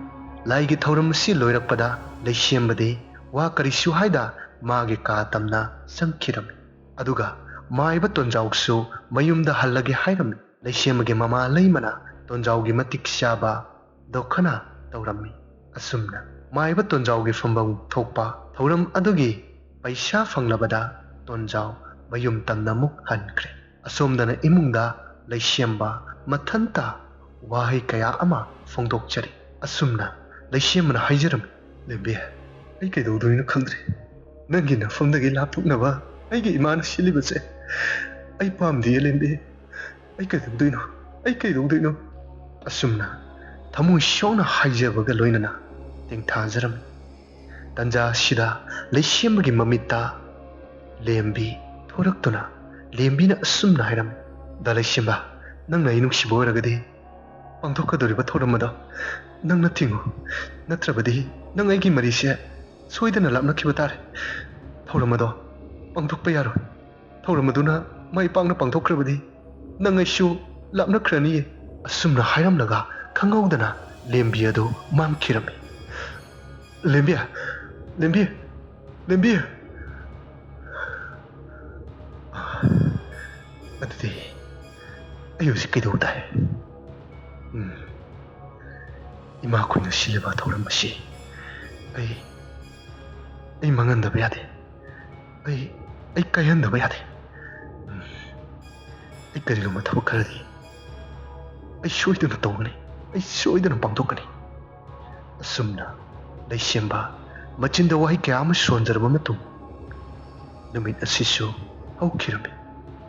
ꯂꯥꯏꯒꯤ ꯊꯧꯔꯝ ꯑꯁꯤ ꯂꯣꯏꯔꯛꯄꯗ ꯂꯩꯁꯦꯝꯕꯗꯤ ꯋꯥ ꯀꯔꯤꯁꯨ ꯍꯥꯏꯗ ꯃꯥꯒꯤ ꯀꯥ ꯇꯝꯅ ꯆꯪꯈꯤꯔꯝꯃꯤ꯫ ꯑꯗꯨꯒ ꯃꯥꯏꯕ ꯇꯣꯟꯖꯥꯎꯁꯨ ꯃꯌꯨꯝꯗ ꯍꯜꯂꯒꯦ ꯍꯥꯏꯔꯝꯃꯤ꯫ ꯂꯩꯁꯦꯝꯕꯒꯤ ꯃꯃꯥ ꯂꯩꯃꯅ ꯇꯣꯟꯖꯥꯎꯒꯤ ꯃꯇꯤꯛ ꯆꯥꯕ ꯗꯣꯈꯅ ꯇꯧꯔꯝꯃꯤ꯫ ꯑꯁꯨꯝꯅ ꯃꯥꯏꯕ ꯇꯣꯟꯖꯥꯎꯒꯤ ꯐꯝꯐꯝ ꯊꯣꯛꯄ ꯊꯧꯔꯝ ꯑꯗꯨꯒꯤ ꯄꯩꯁꯥ ꯐꯪꯂꯕꯗ ꯇꯣꯟꯖꯥꯎ ꯃꯌꯨꯝ ꯇꯝꯅ ꯑꯃꯨꯛ ꯍꯟꯈ꯭ꯔꯦ꯫ ꯑꯁꯣꯝꯗꯅ ꯏꯃꯨꯡꯗ ꯂꯩꯁꯦꯝꯕ ꯃꯊꯟꯇ ꯋꯥꯍꯩ ꯀꯌꯥ ꯑꯃ ꯐꯣꯡꯗꯣꯛꯆꯔꯤ꯫ ꯑꯁꯨꯝꯅ ꯂꯩꯁꯦꯝꯕꯅ ꯍꯥꯏꯖꯔꯝꯃꯤ, "ꯂꯦꯝꯕꯤ, ꯑꯩ ꯀꯩꯗꯧꯗꯣꯏꯅꯣ ꯈꯪꯗ꯭ꯔꯦ꯫ ꯅꯪꯒꯤ ꯅꯐꯝꯗꯒꯤ ꯂꯥꯞꯊꯣꯛꯅꯕ ꯑꯩꯒꯤ ꯏꯃꯥꯅ ꯁꯤꯜꯂꯤꯕꯁꯦ ꯑꯩ ꯄꯥꯝꯗꯤꯌꯦ, ꯂꯦꯝꯕꯤ꯫ ꯑꯩ ꯀꯩꯗꯧꯗꯣꯏꯅꯣ? ꯑꯩ ꯀꯩꯗꯧꯗꯣꯏꯅꯣ?" ꯑꯁꯨꯝꯅ ꯊꯃꯣꯏ ꯁꯣꯛꯅ ꯍꯥꯏꯖꯕꯒ ꯂꯣꯏꯅꯅ ꯇꯦꯡꯊꯥꯖꯔꯝꯃꯤ꯫ ꯇꯟꯖꯥ ꯑꯁꯤꯗ ꯂꯩꯁꯦꯝꯕꯒꯤ ꯃꯃꯤꯠꯇ ꯂꯦꯝꯕꯤ ꯊꯣꯔꯛꯇꯨꯅ ꯂꯦꯝꯕꯤꯅ ꯑꯁꯨꯝꯅ ꯍꯥꯏꯔꯝꯃꯤ, "ꯗꯥ ꯂꯩꯁꯦꯝꯕ, ꯅꯪꯅ ꯑꯩ ꯅꯨꯡꯁꯤꯕ ꯑꯣꯏꯔꯒꯗꯤ ꯄꯥꯡꯊꯣꯛꯀꯗꯧꯔꯤꯕ ꯊꯧꯔꯝ ꯑꯗꯣ ꯅꯪꯅ ꯊꯤꯡꯉꯨ, ꯅꯠꯇ꯭ꯔꯕꯗꯤ ꯅꯪ ꯑꯩꯒꯤ ꯃꯔꯤꯁꯦ ꯁꯣꯏꯗꯅ ꯂꯥꯞꯅꯈꯤꯕ ꯇꯥꯔꯦ꯫ ꯊꯧꯔꯝ ꯑꯗꯣ ꯄꯥꯡꯊꯣꯛꯄ ꯌꯥꯔꯣꯏ꯫ ꯊꯧꯔꯝ ꯑꯗꯨꯅ ꯃꯥꯏ ꯄꯥꯛꯅ ꯄꯥꯡꯊꯣꯛꯈ꯭ꯔꯕꯗꯤ ꯅꯪ ꯑꯩꯁꯨ ꯂꯥꯞꯅꯈ꯭ꯔꯅꯤꯌꯦ"꯫ ꯑꯁꯨꯝꯅ ꯍꯥꯏꯔꯝꯂꯒ ꯈꯪꯍꯧꯗꯅ ꯂꯦꯝꯕꯤ ꯑꯗꯨ ꯃꯥꯡꯈꯤꯔꯝꯃꯤ꯫ "ꯂꯦꯝꯕꯤ, ꯂꯦꯝꯕꯤ, ꯂꯦꯝꯕꯤ!" ꯑꯗꯨꯗꯤ ꯑꯩ ꯍꯧꯖꯤꯛ ꯀꯩꯗꯧꯕ ꯇꯥꯏ? ꯎꯝ꯫ ꯏꯃꯥꯈꯣꯏꯅ ꯁꯤꯜꯂꯤꯕ ꯊꯧꯔꯝ ꯑꯁꯤ ꯑꯩ, ꯑꯩ ꯃꯥꯡꯍꯟꯗꯕ ꯌꯥꯗꯦ꯫ ꯑꯩ, ꯑꯩ ꯀꯥꯏꯍꯟꯗꯕ ꯌꯥꯗꯦ꯫ ꯎꯝ꯫ ꯑꯩ ꯀꯔꯤꯒꯨꯝꯕ ꯊꯕꯛ ꯈꯔꯗꯤ ꯑꯩ ꯁꯣꯏꯗꯅ ꯇꯧꯒꯅꯤ, ꯑꯩ ꯁꯣꯏꯗꯅ ꯄꯥꯡꯊꯣꯛꯀꯅꯤ꯫ ꯑꯁꯨꯝꯅ ꯂꯩꯁꯦꯝꯕ ꯃꯆꯤꯟꯗ ꯋꯥꯍꯩ ꯀꯌꯥ ꯑꯃ ꯁꯣꯟꯖꯔꯕ ꯃꯇꯨꯡ, ꯅꯨꯃꯤꯠ ꯑꯁꯤꯁꯨ ꯍꯧꯈꯤꯔꯝꯃꯤ꯫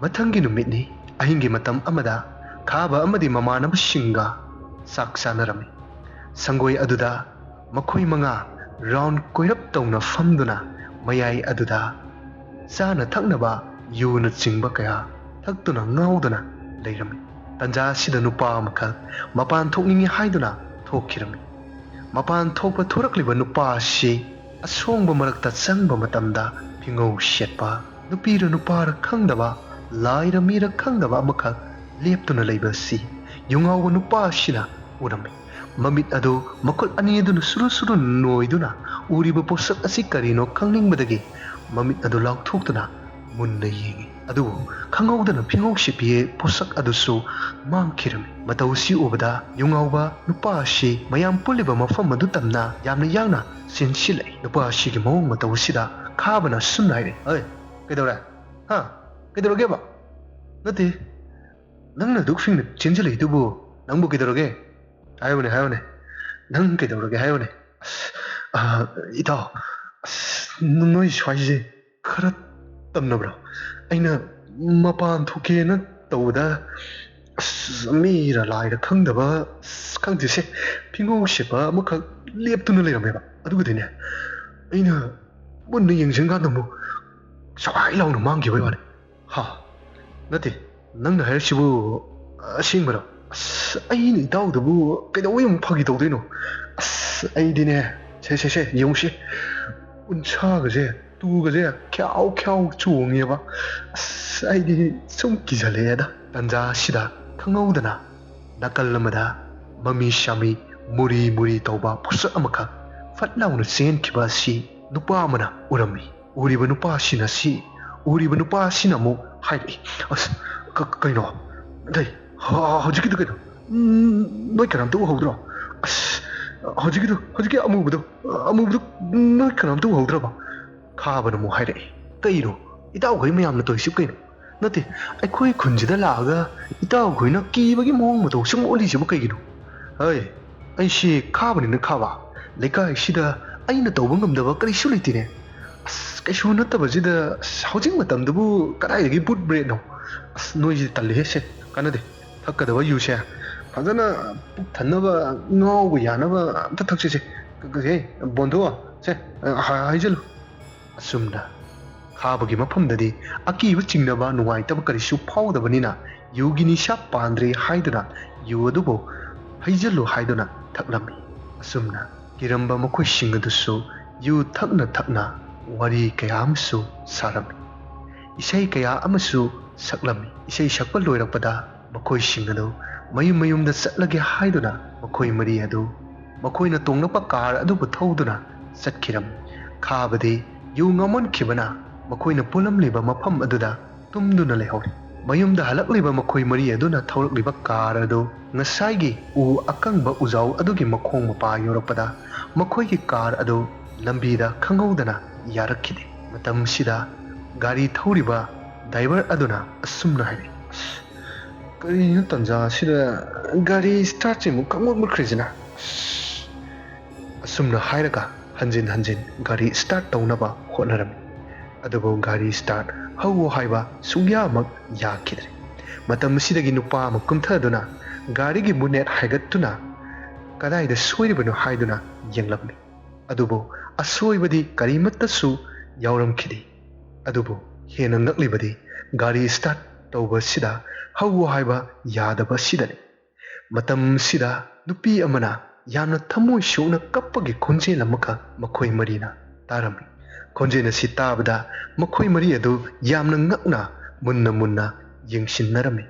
ꯃꯊꯪꯒꯤ ꯅꯨꯃꯤꯠꯅꯤ꯫ ꯑꯍꯤꯡꯒꯤ ꯃꯇꯝ ꯑꯃꯗ ꯈꯥꯕ ꯑꯃꯗꯤ ꯃꯃꯥꯟꯅꯕꯁꯤꯡꯒ ꯆꯥꯛ ꯆꯥꯅꯔꯝꯃꯤ꯫ ꯁꯪꯒꯣꯏ ꯑꯗꯨꯗ ꯃꯈꯣꯏ ꯃꯉꯥ ꯔꯥꯎꯟ ꯀꯣꯏꯔꯞ ꯇꯧꯅ ꯐꯝꯗꯨꯅ ꯃꯌꯥꯏ ꯑꯗꯨꯗ ꯆꯥꯅ ꯊꯛꯅꯕ ꯌꯨꯅꯆꯤꯡꯕ ꯀꯌꯥ ꯊꯛꯇꯨꯅ ꯉꯥꯎꯗꯨꯅ ꯂꯩꯔꯝꯃꯤ꯫ ꯇꯟꯖꯥ ꯑꯁꯤꯗ ꯅꯨꯄꯥ ꯑꯃꯈꯛ ꯃꯄꯥꯟ ꯊꯣꯛꯅꯤꯡꯏ ꯍꯥꯏꯗꯨꯅ ꯊꯣꯛꯈꯤꯔꯝꯃꯤ꯫ ꯃꯄꯥꯟ ꯊꯣꯛꯄ ꯊꯣꯔꯛꯂꯤꯕ ꯅꯨꯄꯥ ꯑꯁꯤ ꯑꯁꯣꯡꯕ ꯃꯔꯛꯇ ꯆꯪꯕ ꯃꯇꯝꯗ ꯐꯤꯉꯧ ꯁꯦꯠꯄ ꯅꯨꯄꯤꯔ ꯅꯨꯄꯥꯔ ꯈꯪꯗꯕ, ꯂꯥꯏꯔ ꯃꯤꯔ ꯈꯪꯗꯕ ꯑꯃꯈꯛ ꯂꯦꯞꯇꯨꯅ ꯂꯩꯕ ꯑꯁꯤ ꯌꯨꯉꯥꯎꯕ ꯅꯨꯄꯥ ꯑꯁꯤꯅ ꯎꯔꯝꯃꯤ꯫ ꯃꯃꯤꯠ ꯑꯗꯨ ꯃꯈꯨꯠ ꯑꯅꯤ ꯑꯗꯨꯅ ꯁꯨꯔꯨ ꯁꯨꯔꯨ ꯅꯣꯏꯗꯨꯅ ꯎꯔꯤꯕ ꯄꯣꯠꯁꯛ ꯑꯁꯤ ꯀꯔꯤꯅꯣ ꯈꯪꯅꯤꯡꯕꯗꯒꯤ ꯃꯃꯤꯠ ꯑꯗꯨ ꯂꯥꯎꯊꯣꯛꯇꯨꯅ ꯃꯨꯟꯅ ꯌꯦꯡꯏ꯫ ꯑꯗꯨꯕꯨ ꯈꯪꯍꯧꯗꯅ ꯐꯤꯉꯧ ꯁꯦꯠꯄꯤꯌꯦ ꯄꯣꯠꯁꯛ ꯑꯗꯨꯁꯨ ꯃꯥꯡꯈꯤꯔꯝꯃꯤ꯫ ꯃꯇꯧ ꯑꯁꯤ ꯎꯕꯗ ꯌꯨꯉꯥꯎꯕ ꯅꯨꯄꯥ ꯑꯁꯤ ꯃꯌꯥꯝ ꯄꯨꯜꯂꯤꯕ ꯃꯐꯝ ꯑꯗꯨ ꯇꯝꯅ ꯌꯥꯝꯅ ꯌꯥꯡꯅ ꯆꯦꯟꯁꯤꯜꯂꯛꯏ꯫ ꯅꯨꯄꯥ ꯑꯁꯤꯒꯤ ꯃꯑꯣꯡ ꯃꯇꯧ ꯑꯁꯤꯗ ꯈꯥꯕꯅ ꯑꯁꯨꯝꯅ ꯍꯥꯏꯔꯛꯏ, "ꯑꯩ, ꯀꯩꯗꯧꯔꯦ? ꯍꯥ? ꯀꯩꯗꯧꯔꯒꯦꯕ? ꯅꯠꯇꯦ, ꯅꯪꯅ ꯑꯗꯨꯛ ꯐꯤꯡꯅ ꯆꯦꯟꯁꯤꯜꯂꯛꯏꯗꯨꯕꯨ ꯅꯪꯕꯨ ꯀꯩꯗꯧꯔꯒꯦ? ꯍꯥꯏꯌꯨꯅꯦ, ꯍꯥꯏꯌꯨꯅꯦ꯫ ꯅꯪ ꯀꯩꯗꯧꯔꯒꯦ? ꯍꯥꯏꯌꯨꯅꯦ꯫" "ꯑꯁ, ꯑ, ꯏꯇꯥꯎ, ꯑꯁ, ꯅꯣꯏ ꯁ꯭ꯋꯥꯏꯁꯦ ꯈꯔ ꯇꯝꯅꯕ꯭ꯔꯣ? ꯑꯩꯅ ꯃꯄꯥꯟ ꯊꯣꯛꯀꯦꯅ ꯇꯧꯕꯗ, ꯑꯁ, ꯃꯤꯔ ꯂꯥꯏꯔ ꯈꯪꯗꯕ, ꯑꯁ, ꯈꯪꯗꯦꯁꯦ, ꯐꯤꯉꯧ ꯁꯦꯠꯄ ꯑꯃꯈꯛ ꯂꯦꯞꯇꯨꯅ ꯂꯩꯔꯝꯃꯦꯕ꯫ ꯑꯗꯨꯒꯗꯤꯅꯦ, ꯑꯩꯅ ꯃꯨꯟꯅ ꯌꯦꯡꯁꯤꯟ ꯀꯥꯟꯗ ꯑꯃꯨꯛ ꯁ꯭ꯋꯥꯏ ꯂꯥꯎꯅ ꯃꯥꯡꯈꯤꯕꯩ ꯋꯥꯅꯤ꯫" "ꯍꯥ? ꯅꯠꯇꯦ, ꯅꯪꯅ ꯍꯥꯏꯔꯤꯁꯤꯕꯨ ꯑꯁꯦꯡꯕꯔꯣ?" "ꯑꯁ, ꯑꯩꯅ ꯏꯇꯥꯎꯗꯕꯨ ꯀꯩꯗꯧꯕꯩ ꯑꯃꯨꯛ ꯐꯥꯒꯤ ꯇꯧꯗꯣꯏꯅꯣ? ꯑꯁ, ꯑꯩꯗꯤꯅꯦ, ꯁꯦ, ꯁꯦ, ꯁꯦ, ꯌꯦꯡꯉꯨꯁꯦ, ꯎꯟꯁꯥꯒꯁꯦ, ꯇꯨꯒꯁꯦ ꯈ꯭ꯌꯥꯎ ꯈ꯭ꯌꯥꯎ ꯆꯣꯡꯉꯦꯕ꯫ ꯑꯁ, ꯑꯩꯗꯤ ꯁꯨꯝ ꯀꯤꯖꯜꯂꯛꯑꯦꯗ꯫" ꯇꯟꯖꯥ ꯑꯁꯤꯗ ꯈꯪꯍꯧꯗꯅ ꯅꯥꯀꯜ ꯑꯃꯗ ꯃꯃꯤ ꯁꯥꯃꯤ, ꯃꯨꯔꯤ ꯃꯨꯔꯤ ꯇꯧꯕ ꯄꯣꯠꯁꯛ ꯑꯃꯈꯛ ꯐꯠ ꯂꯥꯎꯅ ꯆꯦꯟꯈꯤꯕ ꯑꯁꯤ ꯅꯨꯄꯥ ꯑꯃꯅ ꯎꯔꯝꯃꯤ꯫ ꯎꯔꯤꯕ ꯅꯨꯄꯥꯁꯤꯅ ꯁꯤ, ꯎꯔꯤꯕ ꯅꯨꯄꯥꯁꯤꯅ ꯑꯃꯨꯛ ꯍꯥꯏꯔꯛꯏ, "ꯑꯁ, ꯀ-, ꯀꯩꯅꯣ? ꯑꯗꯩ, ꯍ-, ꯍꯧꯖꯤꯛꯀꯤꯗꯨ ꯀꯩꯅꯣ? ꯎꯝ, ꯅꯣꯏ ꯀꯅꯥꯝꯇ ꯎꯍꯧꯗ꯭ꯔꯣ? ꯑꯁ, ꯍꯧꯖꯤꯛꯀꯤꯗꯨ, ꯍꯧꯖꯤꯛꯀꯤ ꯑꯃꯨꯕꯗꯣ, ꯑꯃꯨꯕꯗꯣ ꯅꯣꯏ ꯀꯅꯥꯝꯇ ꯎꯍꯧꯗ꯭ꯔꯕ?" ꯈꯥꯕꯅ ꯑꯃꯨꯛ ꯍꯥꯏꯔꯛꯏ, "ꯀꯩꯅꯣ? ꯏꯇꯥꯎꯈꯩ ꯃꯌꯥꯝꯅ ꯇꯧꯔꯤꯁꯤ ꯀꯩꯅꯣ? ꯅꯠꯇꯦ, ꯑꯩꯈꯣꯏ ꯈꯨꯟꯁꯤꯗ ꯂꯥꯛꯑꯒ ꯏꯇꯥꯎꯈꯣꯏꯅ ꯀꯤꯕꯒꯤ ꯃꯑꯣꯡ ꯃꯇꯧ ꯁꯨꯝ ꯎꯠꯂꯤꯁꯤꯕꯨ ꯀꯩꯒꯤꯅꯣ? ꯍꯣꯏ, ꯑꯩꯁꯤ ꯈꯥꯕꯅꯤꯅ ꯈꯥꯕ, ꯂꯩꯀꯥꯏꯁꯤꯗ ꯑꯩꯅ ꯇꯧꯕ ꯉꯝꯗꯕ ꯀꯔꯤꯁꯨ ꯂꯩꯇꯦꯅꯦ꯫ ꯑꯁ, ꯀꯩꯁꯨ ꯅꯠꯇꯕꯁꯤꯗ, ꯑꯁ, ꯍꯧꯖꯤꯛ ꯃꯇꯝꯗꯕꯨ ꯀꯗꯥꯏꯗꯒꯤ ꯕꯨꯠ ꯕ꯭ꯔꯦꯗꯅꯣ? ꯑꯁ, ꯅꯣꯏꯁꯤꯗꯤ ꯇꯜꯂꯤꯍꯦ, ꯁꯦ, ꯀꯥꯟꯅꯗꯦ꯫ ꯊꯛꯀꯗꯕ ꯌꯨꯁꯦ ꯐꯖꯅ ꯄꯨꯛ ꯊꯟꯅꯕ, ꯉꯥꯎꯕ ꯌꯥꯅꯕ ꯑꯝꯇ ꯊꯛꯁꯤꯁꯦ꯫ ꯀ-, ꯀ-, ꯍꯦ, ꯕꯣꯟꯗꯣ, ꯁꯦ, ꯍꯥ-, ꯍꯥꯏꯖꯜꯂꯨ꯫ ꯑꯁꯨꯝꯅ ꯈꯥꯕꯒꯤ ꯃꯐꯝꯗꯗꯤ ꯑꯀꯤꯕ ꯆꯤꯡꯅꯕ ꯅꯨꯡꯉꯥꯏꯇꯕ ꯀꯔꯤꯁꯨ ꯐꯥꯎꯗꯕꯅꯤꯅ ꯌꯨꯒꯤ ꯅꯤꯁꯥ ꯄꯥꯟꯗ꯭ꯔꯦ ꯍꯥꯏꯗꯨꯅ ꯌꯨ ꯑꯗꯨꯕꯨ ꯍꯩꯖꯜꯂꯨ ꯍꯥꯏꯗꯨꯅ ꯊꯛꯂꯝꯃꯤ꯫ ꯑꯁꯨꯝꯅ ꯀꯤꯔꯝꯕ ꯃꯈꯣꯏꯁꯤꯡ ꯑꯗꯨꯁꯨ ꯌꯨ ꯊꯛꯅ ꯊꯛꯅ ꯋꯥꯔꯤ ꯀꯌꯥ ꯑꯃꯁꯨ ꯁꯥꯔꯝꯃꯤ꯫ ꯏꯁꯩ ꯀꯌꯥ ꯑꯃꯁꯨ ꯁꯛꯂꯝꯃꯤ꯫ ꯏꯁꯩ ꯁꯛꯄ ꯂꯣꯏꯔꯛꯄꯗ ꯃꯈꯣꯏꯁꯤꯡ ꯑꯗꯨ ꯃꯌꯨꯝ ꯃꯌꯨꯝꯗ ꯆꯠꯂꯒꯦ ꯍꯥꯏꯗꯨꯅ ꯃꯈꯣꯏ ꯃꯔꯤ ꯑꯗꯨ ꯃꯈꯣꯏꯅ ꯇꯣꯡꯂꯛꯄ ꯀꯥꯔ ꯑꯗꯨꯕꯨ ꯊꯧꯗꯨꯅ ꯆꯠꯈꯤꯔꯝꯃꯤ꯫ ꯈꯥꯕꯗꯤ ꯌꯨ ꯉꯥꯎꯃꯟꯈꯤꯕꯅ ꯃꯈꯣꯏꯅ ꯄꯨꯜꯂꯝꯂꯤꯕ ꯃꯐꯝ ꯑꯗꯨꯗ ꯇꯨꯝꯗꯨꯅ ꯂꯩꯍꯧꯔꯤ꯫ ꯃꯌꯨꯝꯗ ꯍꯜꯂꯛꯂꯤꯕ ꯃꯈꯣꯏ ꯃꯔꯤ ꯑꯗꯨꯅ ꯊꯧꯔꯛꯂꯤꯕ ꯀꯥꯔ ꯑꯗꯨ ꯉꯁꯥꯏꯒꯤ ꯎ ꯑꯀꯪꯕ ꯎꯖꯥꯎ ꯑꯗꯨꯒꯤ ꯃꯈꯣꯡ ꯃꯄꯥ ꯌꯧꯔꯛꯄꯗ ꯃꯈꯣꯏꯒꯤ ꯀꯥꯔ ꯑꯗꯨ ꯂꯝꯕꯤꯗ ꯈꯪꯍꯧꯗꯅ ꯌꯥꯔꯛꯈꯤꯗꯦ꯫ ꯃꯇꯝꯁꯤꯗ ꯒꯥꯔꯤ ꯊꯧꯔꯤꯕ ꯗ꯭ꯔꯥꯏꯚꯔ ꯑꯗꯨꯅ ꯑꯁꯨꯝꯅ ꯍꯥꯏꯔꯛꯏ, "ꯀꯔꯤꯅꯣ ꯇꯟꯖꯥ ꯑꯁꯤꯗ ꯒꯥꯔꯤ ꯁ꯭ꯇꯥꯔꯠꯁꯤꯃꯨꯛ ꯈꯪꯃꯨꯠ ꯃꯨꯠꯈ꯭ꯔꯤꯁꯤꯅ?" ꯑꯁꯨꯝꯅ ꯍꯥꯏꯔꯒ ꯍꯟꯖꯤꯟ ꯍꯟꯖꯤꯟ ꯒꯥꯔꯤ ꯁ꯭ꯇꯥꯔꯠ ꯇꯧꯅꯕ ꯍꯣꯠꯅꯔꯝꯃꯤ꯫ ꯑꯗꯨꯕꯨ ꯒꯥꯔꯤ ꯁ꯭ꯇꯥꯔꯠ ꯍꯧꯋꯣ ꯍꯥꯏꯕ ꯁꯨꯡꯌꯥꯃꯛ ꯌꯥꯈꯤꯗ꯭ꯔꯦ꯫ ꯃꯇꯝ ꯑꯁꯤꯗꯒꯤ ꯅꯨꯄꯥ ꯑꯃ ꯀꯨꯝꯊꯗꯨꯅ ꯒꯥꯔꯤꯒꯤ ꯕꯨꯅꯦꯠ ꯍꯥꯏꯒꯠꯇꯨꯅ ꯀꯗꯥꯏꯗ ꯁꯣꯏꯔꯤꯕꯅꯣ ꯍꯥꯏꯗꯨꯅ ꯌꯦꯡꯂꯝꯃꯤ꯫ ꯑꯗꯨꯕꯨ ꯑꯁꯣꯏꯕꯗꯤ ꯀꯔꯤꯃꯠꯇꯁꯨ ꯌꯥꯎꯔꯝꯈꯤꯗꯦ꯫ ꯑꯗꯨꯕꯨ ꯍꯦꯟꯅ ꯉꯛꯂꯤꯕꯗꯤ ꯒꯥꯔꯤ ꯁ꯭ꯇꯥꯔꯠ ꯇꯧꯕꯁꯤꯗ ꯍꯧꯋꯣ ꯍꯥꯏꯕ ꯌꯥꯗꯕ ꯑꯁꯤꯗꯅꯤ꯫ ꯃꯇꯝꯁꯤꯗ ꯅꯨꯄꯤ ꯑꯃꯅ ꯌꯥꯝꯅ ꯊꯃꯣꯏ ꯁꯣꯛꯅ ꯀꯞꯄꯒꯤ ꯈꯣꯟꯖꯦꯜ ꯑꯃꯈꯛ ꯃꯈꯣꯏ ꯃꯔꯤꯅ ꯇꯥꯔꯝꯃꯤ꯫ ꯈꯣꯟꯖꯦꯜ ꯑꯁꯤ ꯇꯥꯕꯗ ꯃꯈꯣꯏ ꯃꯔꯤ ꯑꯗꯨ ꯌꯥꯝꯅ ꯉꯛꯅ ꯃꯨꯟꯅ ꯃꯨꯟꯅ ꯌꯦꯡꯁꯤꯟꯅꯔꯝꯃꯤ꯫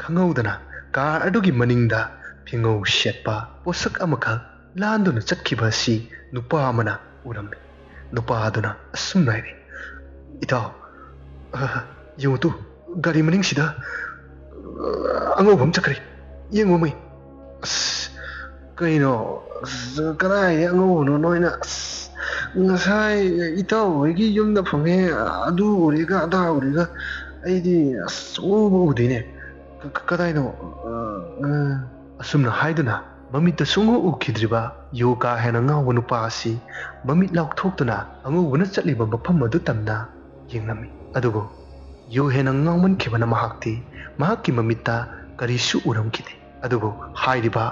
ꯈꯪꯍꯧꯗꯅ ꯀꯥꯔ ꯑꯗꯨꯒꯤ ꯃꯅꯤꯡꯗ ꯐꯤꯉꯧ ꯁꯦꯠꯄ ꯄꯣꯠꯁꯛ ꯑꯃꯈꯛ ꯂꯥꯟꯗꯨꯅ ꯆꯠꯈꯤꯕ ꯑꯁꯤ ꯅꯨꯄꯥ ꯑꯃꯅ ꯎꯔꯝꯃꯤ꯫ ꯅꯨꯄꯥ ꯑꯗꯨꯅ ꯑꯁꯨꯝꯅ ꯍꯥꯏꯔꯤ, "ꯏꯇꯥꯎ, ꯑ, ꯌꯦꯡꯉꯨ ꯇꯨ, ꯒꯥꯔꯤ ꯃꯅꯤꯡꯁꯤꯗ, ꯑ, ꯑꯉꯧꯕ ꯑꯃ ꯆꯠꯈ꯭ꯔꯦ꯫ ꯌꯦꯡꯉꯨ ꯃꯩ꯫" "ꯑꯁ, ꯀꯩꯅꯣ? ꯑꯁ, ꯀꯗꯥꯏꯗꯩ ꯑꯉꯧꯕꯅꯣ ꯅꯣꯏꯅ? ꯑꯁ, ꯉꯁꯥꯏ ꯏꯇꯥꯎ ꯍꯣꯏꯒꯤ ꯌꯨꯝꯗ ꯐꯪꯉꯦ, ꯑꯗꯨ ꯎꯔꯦꯒ ꯑꯗꯥ ꯎꯔꯦꯒ꯫ ꯑꯩꯗꯤ ꯑꯁ ꯎꯕ ꯎꯗꯦꯅꯦ꯫ ꯀ- ꯀ- ꯀꯗꯥꯏꯅꯣ? ꯑ, ꯑ꯫ ꯑꯁꯨꯝꯅ ꯍꯥꯏꯗꯨꯅ ꯃꯃꯤꯠꯇ ꯁꯨꯡꯎ ꯎꯈꯤꯗ꯭ꯔꯤꯕ ꯌꯨ ꯀꯥ ꯍꯦꯟꯅ ꯉꯥꯎꯕ ꯅꯨꯄꯥ ꯑꯁꯤ ꯃꯃꯤꯠ ꯂꯥꯎꯊꯣꯛꯇꯨꯅ ꯑꯉꯧꯕꯅ ꯆꯠꯂꯤꯕ ꯃꯐꯝ ꯑꯗꯨ ꯇꯝꯅ ꯌꯦꯡꯂꯝꯃꯤ꯫ ꯑꯗꯨꯕꯨ ꯌꯨ ꯍꯦꯟꯅ ꯉꯥꯎꯃꯟꯈꯤꯕꯅ ꯃꯍꯥꯛꯇꯤ ꯃꯍꯥꯛꯀꯤ ꯃꯃꯤꯠꯇ ꯀꯔꯤꯁꯨ ꯎꯔꯝꯈꯤꯗꯦ꯫ ꯑꯗꯨꯕꯨ ꯍꯥꯏꯔꯤꯕ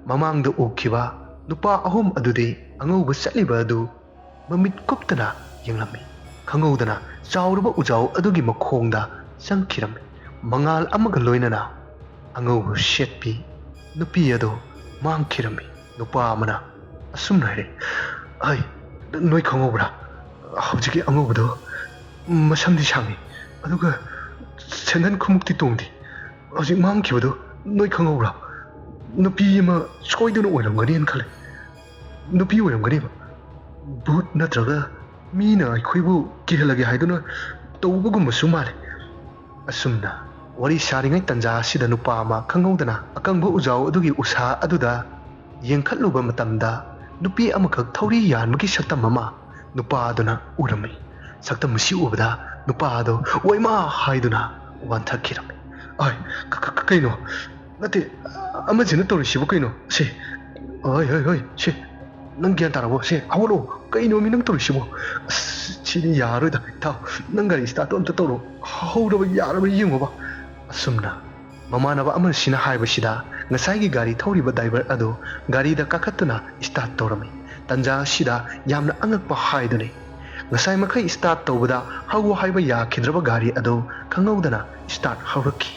ꯃꯃꯥꯡꯗ ꯎꯈꯤꯕ ꯅꯨꯄꯥ ꯑꯍꯨꯝ ꯑꯗꯨꯗꯤ ꯑꯉꯧꯕ ꯆꯠꯂꯤꯕ ꯑꯗꯨ ꯃꯃꯤꯠ ꯀꯨꯞꯇꯅ ꯌꯦꯡꯂꯝꯃꯤ꯫ ꯈꯪꯍꯧꯗꯅ ꯆꯥꯎꯔꯕ ꯎꯖꯥꯎ ꯑꯗꯨꯒꯤ ꯃꯈꯣꯡꯗ ꯆꯪꯈꯤꯔꯝꯃꯤ꯫ ꯃꯉꯥꯜ ꯑꯃꯒ ꯂꯣꯏꯅꯅ ꯑꯉꯧꯕ ꯁꯦꯠꯄꯤ ꯅꯨꯄꯤ ꯑꯗꯨ ꯃꯥꯡꯈꯤꯔꯝꯃꯤ꯫ ꯅꯨꯄꯥ ꯑꯃꯅ ꯑꯁꯨꯝꯅ ꯍꯥꯏꯔꯛꯏ, "ꯑꯩ, ꯅꯣꯏ ꯈꯪꯍꯧꯕ꯭ꯔꯥ? ꯍꯧꯖꯤꯛꯀꯤ ꯑꯉꯧꯕꯗꯣ ꯃꯁꯝꯗꯤ ꯁꯥꯡꯉꯤ, ꯑꯗꯨꯒ ꯁꯦꯟꯗꯟ ꯈꯨꯃꯨꯛꯇꯤ ꯇꯣꯡꯗꯦ꯫ ꯍꯧꯖꯤꯛ ꯃꯥꯡꯈꯤꯕꯗꯣ ꯅꯣꯏ ꯈꯪꯍꯧꯕ꯭ꯔꯥ? ꯅꯨꯄꯤ ꯑꯃ ꯁꯣꯏꯗꯅ ꯑꯣꯏꯔꯝꯒꯅꯤꯅ ꯈꯜꯂꯦ꯫ ꯅꯨꯄꯤ ꯑꯣꯏꯔꯝꯒꯅꯦꯕ꯫ ꯚꯨꯠ ꯅꯠꯇ꯭ꯔꯒ ꯃꯤꯅ ꯑꯩꯈꯣꯏꯕꯨ ꯀꯤꯍꯜꯂꯒꯦ ꯍꯥꯏꯗꯨꯅ ꯇꯧꯕꯒꯨꯝꯕꯁꯨ ꯃꯥꯜꯂꯦ꯫" ꯑꯁꯨꯝꯅ ꯋꯥꯔꯤ ꯁꯥꯔꯤꯉꯩ ꯇꯟꯖꯥ ꯑꯁꯤꯗ ꯅꯨꯄꯥ ꯑꯃ ꯈꯪꯍꯧꯗꯅ ꯑꯀꯪꯕ ꯎꯖꯥꯎ ꯑꯗꯨꯒꯤ ꯎꯁꯥ ꯑꯗꯨꯗ ꯌꯦꯡꯈꯠꯂꯨꯕ ꯃꯇꯝꯗ, ꯅꯨꯄꯤ ꯑꯃꯈꯛ ꯊꯧꯔꯤ ꯌꯥꯟꯕꯒꯤ ꯁꯛꯇꯝ ꯑꯃ ꯅꯨꯄꯥ ꯑꯗꯨꯅ ꯎꯔꯝꯃꯤ꯫ ꯁꯛꯇꯝ ꯑꯁꯤ ꯎꯕꯗ ꯅꯨꯄꯥ ꯑꯗꯨ "ꯑꯣꯏꯃꯥ!" ꯍꯥꯏꯗꯨꯅ ꯋꯥꯟꯊꯈꯤꯔꯝꯃꯤ꯫ "ꯑꯥꯏ, ꯀ-, ꯀ-, ꯀ-, ꯀꯩꯅꯣ? ꯅꯠꯇꯦ, ꯑꯃꯁꯤꯅ ꯇꯧꯔꯤꯁꯤꯕꯨ ꯀꯩꯅꯣ? ꯁꯦ, ꯍꯣꯏ, ꯍꯣꯏ, ꯍꯣꯏ, ꯁꯦ, ꯅꯪ ꯒ꯭ꯌꯥꯟ ꯇꯥꯔꯕꯣ? ꯁꯦ, ꯍꯧꯒꯠꯂꯣ꯫ ꯀꯩꯅꯣ ꯃꯤ ꯅꯪ ꯇꯧꯔꯤꯁꯤꯕꯣ? ꯑꯁ, ꯁꯤꯗꯤ ꯌꯥꯔꯣꯏꯗ꯫ ꯏꯇꯥꯎ, ꯅꯪ ꯒꯥꯔꯤ ꯁ꯭ꯇꯥꯔꯠꯇꯣ ꯑꯝꯇ ꯇꯧꯔꯣ꯫ ꯍꯧꯔꯕ ꯌꯥꯔꯕ ꯌꯦꯡꯉꯣꯕ꯫" ꯑꯁꯨꯝꯅ ꯃꯃꯥꯟꯅꯕ ꯑꯃꯁꯤꯅ ꯍꯥꯏꯕꯁꯤꯗ ꯉꯁꯥꯏꯒꯤ ꯒꯥꯔꯤ ꯊꯧꯔꯤꯕ ꯗ꯭ꯔꯥꯏꯚꯔ ꯑꯗꯨ ꯒꯥꯔꯤꯗ ꯀꯥꯈꯠꯇꯨꯅ ꯁ꯭ꯇꯥꯔꯠ ꯇꯧꯔꯝꯃꯤ꯫ ꯇꯟꯖꯥ ꯑꯁꯤꯗ ꯌꯥꯝꯅ ꯑꯉꯛꯄ ꯍꯥꯏꯗꯨꯅꯤ꯫ ꯉꯁꯥꯏ ꯃꯈꯩ ꯁ꯭ꯇꯥꯔꯠ ꯇꯧꯕꯗ ꯍꯧ ꯍꯥꯏꯕ ꯌꯥꯈꯤꯗ꯭ꯔꯕ ꯒꯥꯔꯤ ꯑꯗꯨ ꯈꯪꯍꯧꯗꯅ ꯁ꯭ꯇꯥꯔꯠ ꯍꯧꯔꯛꯈꯤ꯫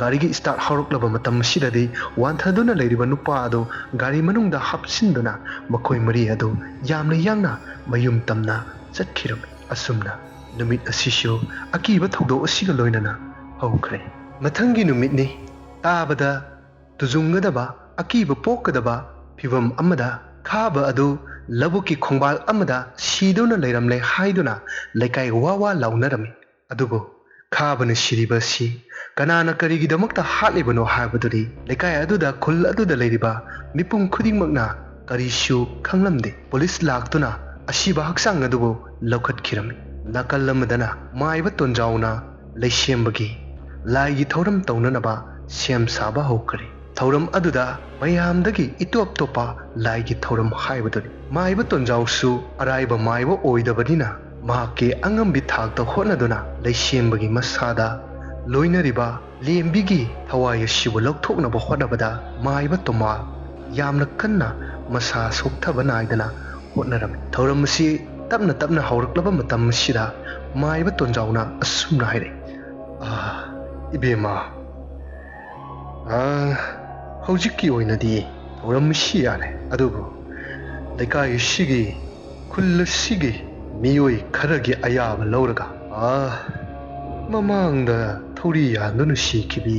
ꯒꯥꯔꯤꯒꯤ ꯁ꯭ꯇꯥꯔꯠ ꯍꯧꯔꯛꯂꯕ ꯃꯇꯝ ꯑꯁꯤꯗꯗꯤ ꯋꯥꯟꯊꯗꯨꯅ ꯂꯩꯔꯤꯕ ꯅꯨꯄꯥ ꯑꯗꯨ ꯒꯥꯔꯤ ꯃꯅꯨꯡꯗ ꯍꯥꯞꯆꯤꯟꯗꯨꯅ ꯃꯈꯣꯏ ꯃꯔꯤ ꯑꯗꯨ ꯌꯥꯝꯅ ꯌꯥꯡꯅ ꯃꯌꯨꯝ ꯇꯝꯅ ꯆꯠꯈꯤꯔꯝꯃꯤ꯫ ꯑꯁꯨꯝꯅ ꯅꯨꯃꯤꯠ ꯑꯁꯤꯁꯨ ꯑꯀꯤꯕ ꯊꯧꯗꯣꯛ ꯑꯁꯤꯒ ꯂꯣꯏꯅꯅ ꯍꯧꯈ꯭ꯔꯦ꯫ ꯃꯊꯪꯒꯤ ꯅꯨꯃꯤꯠꯅꯤ꯫ ꯇꯥꯕꯗ ꯇꯨꯖꯨꯡꯒꯗꯕ, ꯑꯀꯤꯕ ꯄꯣꯛꯀꯗꯕ ꯐꯤꯚꯝ ꯑꯃꯗ ꯈꯥꯕ ꯑꯗꯨ ꯂꯧꯕꯨꯛꯀꯤ ꯈꯣꯡꯕꯥꯜ ꯑꯃꯗ ꯁꯤꯗꯨꯅ ꯂꯩꯔꯝꯂꯦ ꯍꯥꯏꯗꯨꯅ ꯂꯩꯀꯥꯏ ꯋꯥ ꯋꯥ ꯂꯥꯎꯅꯔꯝꯃꯤ꯫ ꯑꯗꯨꯕꯨ ꯈꯥꯕꯅ ꯁꯤꯔꯤꯕ ꯑꯁꯤ ꯀꯅꯥꯅ ꯀꯔꯤꯒꯤꯗꯃꯛꯇ ꯍꯥꯠꯂꯤꯕꯅꯣ ꯍꯥꯏꯕꯗꯨꯗꯤ ꯂꯩꯀꯥꯏ ꯑꯗꯨꯗ, ꯈꯨꯜ ꯑꯗꯨꯗ ꯂꯩꯔꯤꯕ ꯃꯤꯄꯨꯝ ꯈꯨꯗꯤꯡꯃꯛꯅ ꯀꯔꯤꯁꯨ ꯈꯪꯂꯝꯗꯦ꯫ ꯄꯨꯂꯤꯁ ꯂꯥꯛꯇꯨꯅ ꯑꯁꯤꯕ ꯍꯛꯆꯥꯡ ꯑꯗꯨꯕꯨ ꯂꯧꯈꯠꯈꯤꯔꯝꯃꯤ꯫ ꯅꯥꯀꯜ ꯑꯃꯗꯅ ꯃꯥꯏꯕ ꯇꯣꯟꯖꯥꯎꯅ ꯂꯩꯁꯦꯝꯕꯒꯤ ꯂꯥꯏꯒꯤ ꯊꯧꯔꯝ ꯇꯧꯅꯅꯕ ꯁꯦꯝ ꯁꯥꯕ ꯍꯧꯈ꯭ꯔꯦ꯫ ꯊꯧꯔꯝ ꯑꯗꯨꯗ ꯃꯌꯥꯝꯗꯒꯤ ꯏꯇꯣꯞ ꯇꯣꯞꯄ ꯂꯥꯏꯒꯤ ꯊꯧꯔꯝ ꯍꯥꯏꯕꯗꯨꯅꯤ꯫ ꯃꯥꯏꯕ ꯇꯣꯟꯖꯥꯎꯁꯨ ꯑꯔꯥꯏꯕ ꯃꯥꯏꯕ ꯑꯣꯏꯗꯕꯅꯤꯅ ꯃꯍꯥꯛꯀꯤ ꯑꯉꯝꯕꯤ ꯊꯥꯛꯇ ꯍꯣꯠꯅꯗꯨꯅ ꯂꯩꯁꯦꯝꯕꯒꯤ ꯃꯁꯥꯗ ꯂꯣꯏꯅꯔꯤꯕ ꯂꯦꯝꯕꯤꯒꯤ ꯊꯋꯥꯏ ꯑꯁꯤꯕꯨ ꯂꯧꯊꯣꯛꯅꯕ ꯍꯣꯠꯅꯕꯗ ꯃꯥꯏꯕ ꯇꯣꯃꯥ ꯌꯥꯝꯅ ꯀꯟꯅ ꯃꯁꯥ ꯁꯣꯛꯊꯕ ꯅꯥꯏꯗꯅ ꯍꯣꯠꯅꯔꯝꯃꯤ꯫ ꯊꯧꯔꯝ ꯑꯁꯤ ꯇꯞꯅ ꯇꯞꯅ ꯍꯧꯔꯛꯂꯕ ꯃꯇꯝ ꯑꯁꯤꯗ ꯃꯥꯏꯕ ꯇꯣꯟꯖꯥꯎꯅ ꯑꯁꯨꯝꯅ ꯍꯥꯏꯔꯛꯏ, "ꯑꯥ, ꯏꯕꯦꯝꯃ, ꯑꯥ, ꯍꯧꯖꯤꯛꯀꯤ ꯑꯣꯏꯅꯗꯤ ꯊꯧꯔꯝ ꯑꯁꯤ ꯌꯥꯔꯦ, ꯑꯗꯨꯕꯨ ꯂꯩꯀꯥꯏ ꯑꯁꯤꯒꯤ, ꯈꯨꯜ ꯑꯁꯤꯒꯤ ꯃꯤꯑꯣꯏ ꯈꯔꯒꯤ ꯑꯌꯥꯕ ꯂꯧꯔꯒ, ꯑꯥ, ꯃꯃꯥꯡꯗ ꯊꯧꯔꯤ ꯌꯥꯟꯗꯨꯅ ꯁꯤꯈꯤꯕꯤ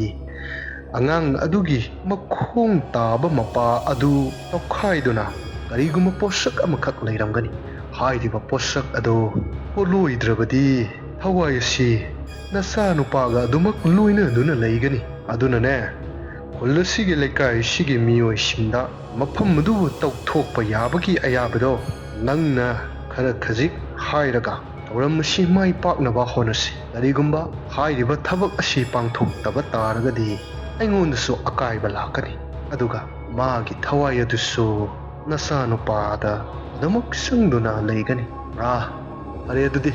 ꯑꯉꯥꯡ ꯑꯗꯨꯒꯤ ꯃꯈꯣꯡ ꯇꯥꯕ ꯃꯄꯥ ꯑꯗꯨ ꯇꯧꯈꯥꯏꯗꯨꯅ ꯀꯔꯤꯒꯨꯝꯕ ꯄꯣꯠꯁꯛ ꯑꯃꯈꯛ ꯂꯩꯔꯝꯒꯅꯤ꯫ ꯍꯥꯏꯔꯤꯕ ꯄꯣꯠꯁꯛ ꯑꯗꯨ ꯄꯣꯠꯂꯣꯏꯗ꯭ꯔꯕꯗꯤ ꯊꯋꯥꯏ ꯑꯁꯤ ꯅꯆꯥꯅꯨꯄꯥꯒ ꯑꯗꯨꯃꯛ ꯂꯣꯏꯅꯗꯨꯅ ꯂꯩꯒꯅꯤ꯫ ꯑꯗꯨꯅꯅꯦ, ꯈꯨꯜ ꯑꯁꯤꯒꯤ, ꯂꯩꯀꯥꯏ ꯑꯁꯤꯒꯤ ꯃꯤꯑꯣꯏꯁꯤꯡꯗ ꯃꯐꯝ ꯑꯗꯨꯕꯨ ꯇꯧꯊꯣꯛꯄ ꯌꯥꯕꯒꯤ ꯑꯌꯥꯕꯗꯣ ꯅꯪꯅ ꯈꯔ ꯈꯖꯤꯛ ꯍꯥꯏꯔꯒ ꯊꯧꯔꯝ ꯑꯁꯤ ꯃꯥꯏ ꯄꯥꯛꯅꯕ ꯍꯣꯠꯅꯁꯤ꯫ ꯀꯔꯤꯒꯨꯝꯕ ꯍꯥꯏꯔꯤꯕ ꯊꯕꯛ ꯑꯁꯤ ꯄꯥꯡꯊꯣꯛꯇꯕ ꯇꯥꯔꯒꯗꯤ ꯑꯩꯉꯣꯟꯗꯁꯨ ꯑꯀꯥꯏꯕ ꯂꯥꯛꯀꯅꯤ, ꯑꯗꯨꯒ ꯃꯥꯒꯤ ꯊꯋꯥꯏ ꯑꯗꯨꯁꯨ ꯅꯆꯥꯅꯨꯄꯥꯗ ꯑꯗꯨꯃꯛ ꯆꯪꯗꯨꯅ ꯂꯩꯒꯅꯤ꯫ ꯑꯥ, ꯐꯔꯦ, ꯑꯗꯨꯗꯤ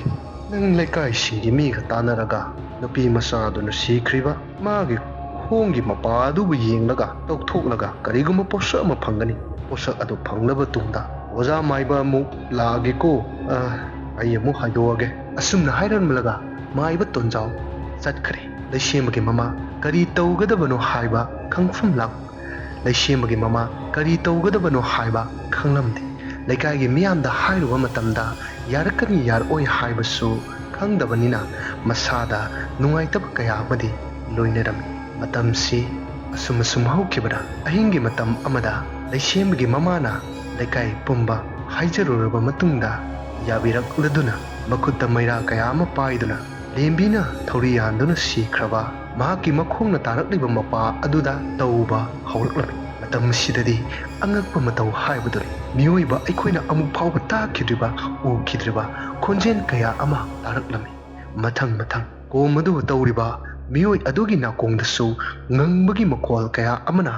ꯅꯪ ꯂꯩꯀꯥꯏꯁꯤꯡꯒꯤ ꯃꯤꯒ ꯇꯥꯟꯅꯔꯒ ꯅꯨꯄꯤ ꯃꯆꯥ ꯑꯗꯨꯅ ꯁꯤꯈ꯭ꯔꯤꯕ ꯃꯥꯒꯤ ꯈꯣꯡꯒꯤ ꯃꯄꯥ ꯑꯗꯨꯕꯨ ꯌꯦꯡꯂꯒ ꯇꯧꯊꯣꯛꯂꯒ ꯀꯔꯤꯒꯨꯝꯕ ꯄꯣꯠꯁꯛ ꯑꯃ ꯐꯪꯒꯅꯤ꯫ ꯄꯣꯠꯁꯛ ꯑꯗꯨ ꯐꯪꯂꯕ ꯇꯨꯡꯗ ꯑꯣꯖꯥ ꯃꯥꯏꯕ ꯑꯃꯨꯛ ꯂꯥꯛꯑꯒꯦꯀꯣ, ꯑ, ꯑꯩ ꯑꯃꯨꯛ ꯍꯥꯏꯗꯣꯛꯑꯒꯦ꯫" ꯑꯁꯨꯝꯅ ꯍꯥꯏꯔꯝꯂꯒ ꯃꯥꯏꯕ ꯇꯣꯟꯖꯥꯎ ꯆꯠꯈ꯭ꯔꯦ꯫ ꯂꯩꯁꯦꯝꯕꯒꯤ ꯃꯃꯥ ꯀꯔꯤ ꯇꯧꯒꯗꯕꯅꯣ ꯍꯥꯏꯕ ꯈꯪꯐꯝ ꯂꯥꯛ-, ꯂꯩꯁꯦꯝꯕꯒꯤ ꯃꯃꯥ ꯀꯔꯤ ꯇꯧꯒꯗꯕꯅꯣ ꯍꯥꯏꯕ ꯈꯪꯂꯝꯗꯦ꯫ ꯂꯩꯀꯥꯏꯒꯤ ꯃꯤꯌꯥꯝꯗ ꯍꯥꯏꯔꯨꯕ ꯃꯇꯝꯗ ꯌꯥꯔꯛꯀꯅꯤ ꯌꯥꯔꯛꯑꯣꯏ ꯍꯥꯏꯕꯁꯨ ꯈꯪꯗꯕꯅꯤꯅ ꯃꯁꯥꯗ ꯅꯨꯡꯉꯥꯏꯇꯕ ꯀꯌꯥ ꯑꯃꯗꯤ ꯂꯣꯏꯅꯔꯝꯃꯤ꯫ ꯃꯇꯝꯁꯤ ꯑꯁꯨꯝ ꯑꯁꯨꯝ ꯍꯧꯈꯤꯕꯅ ꯑꯍꯤꯡꯒꯤ ꯃꯇꯝ ꯑꯃꯗ ꯂꯩꯁꯦꯝꯕꯒꯤ ꯃꯃꯥꯅ ꯂꯩꯀꯥꯏ ꯄꯨꯝꯕ ꯍꯥꯏꯖꯔꯨꯔꯕ ꯃꯇꯨꯡꯗ ꯌꯥꯕꯤꯔꯛꯂꯗꯨꯅ ꯃꯈꯨꯠꯇ ꯃꯩꯔꯥ ꯀꯌꯥ ꯑꯃ ꯄꯥꯏꯗꯨꯅ ꯂꯦꯝꯕꯤꯅ ꯊꯧꯔꯤ ꯌꯥꯟꯗꯨꯅ ꯁꯤꯈ꯭ꯔꯕ ꯃꯍꯥꯛꯀꯤ ꯃꯈꯣꯡꯅ ꯇꯥꯔꯛꯂꯤꯕ ꯃꯄꯥ ꯑꯗꯨꯗ ꯇꯧꯕ ꯍꯧꯔꯛꯂꯝꯃꯤ꯫ ꯃꯇꯝ ꯑꯁꯤꯗꯗꯤ ꯑꯉꯛꯄ ꯃꯇꯧ ꯍꯥꯏꯕꯗꯨꯅꯤ꯫ ꯃꯤꯑꯣꯏꯕ ꯑꯩꯈꯣꯏꯅ ꯑꯃꯨꯛ ꯐꯥꯎꯕ ꯇꯥꯈꯤꯗ꯭ꯔꯤꯕ, ꯎꯈꯤꯗ꯭ꯔꯤꯕ ꯈꯣꯟꯖꯦꯜ ꯀꯌꯥ ꯑꯃ ꯇꯥꯔꯛꯂꯝꯃꯤ꯫ ꯃꯊꯪ ꯃꯊꯪ ꯀꯣꯝ ꯑꯗꯨꯕꯨ ꯇꯧꯔꯤꯕ ꯃꯤꯑꯣꯏ ꯑꯗꯨꯒꯤ ꯅꯥꯀꯣꯡꯗꯁꯨ ꯉꯪꯕꯒꯤ ꯃꯈꯣꯜ ꯀꯌꯥ ꯑꯃꯅ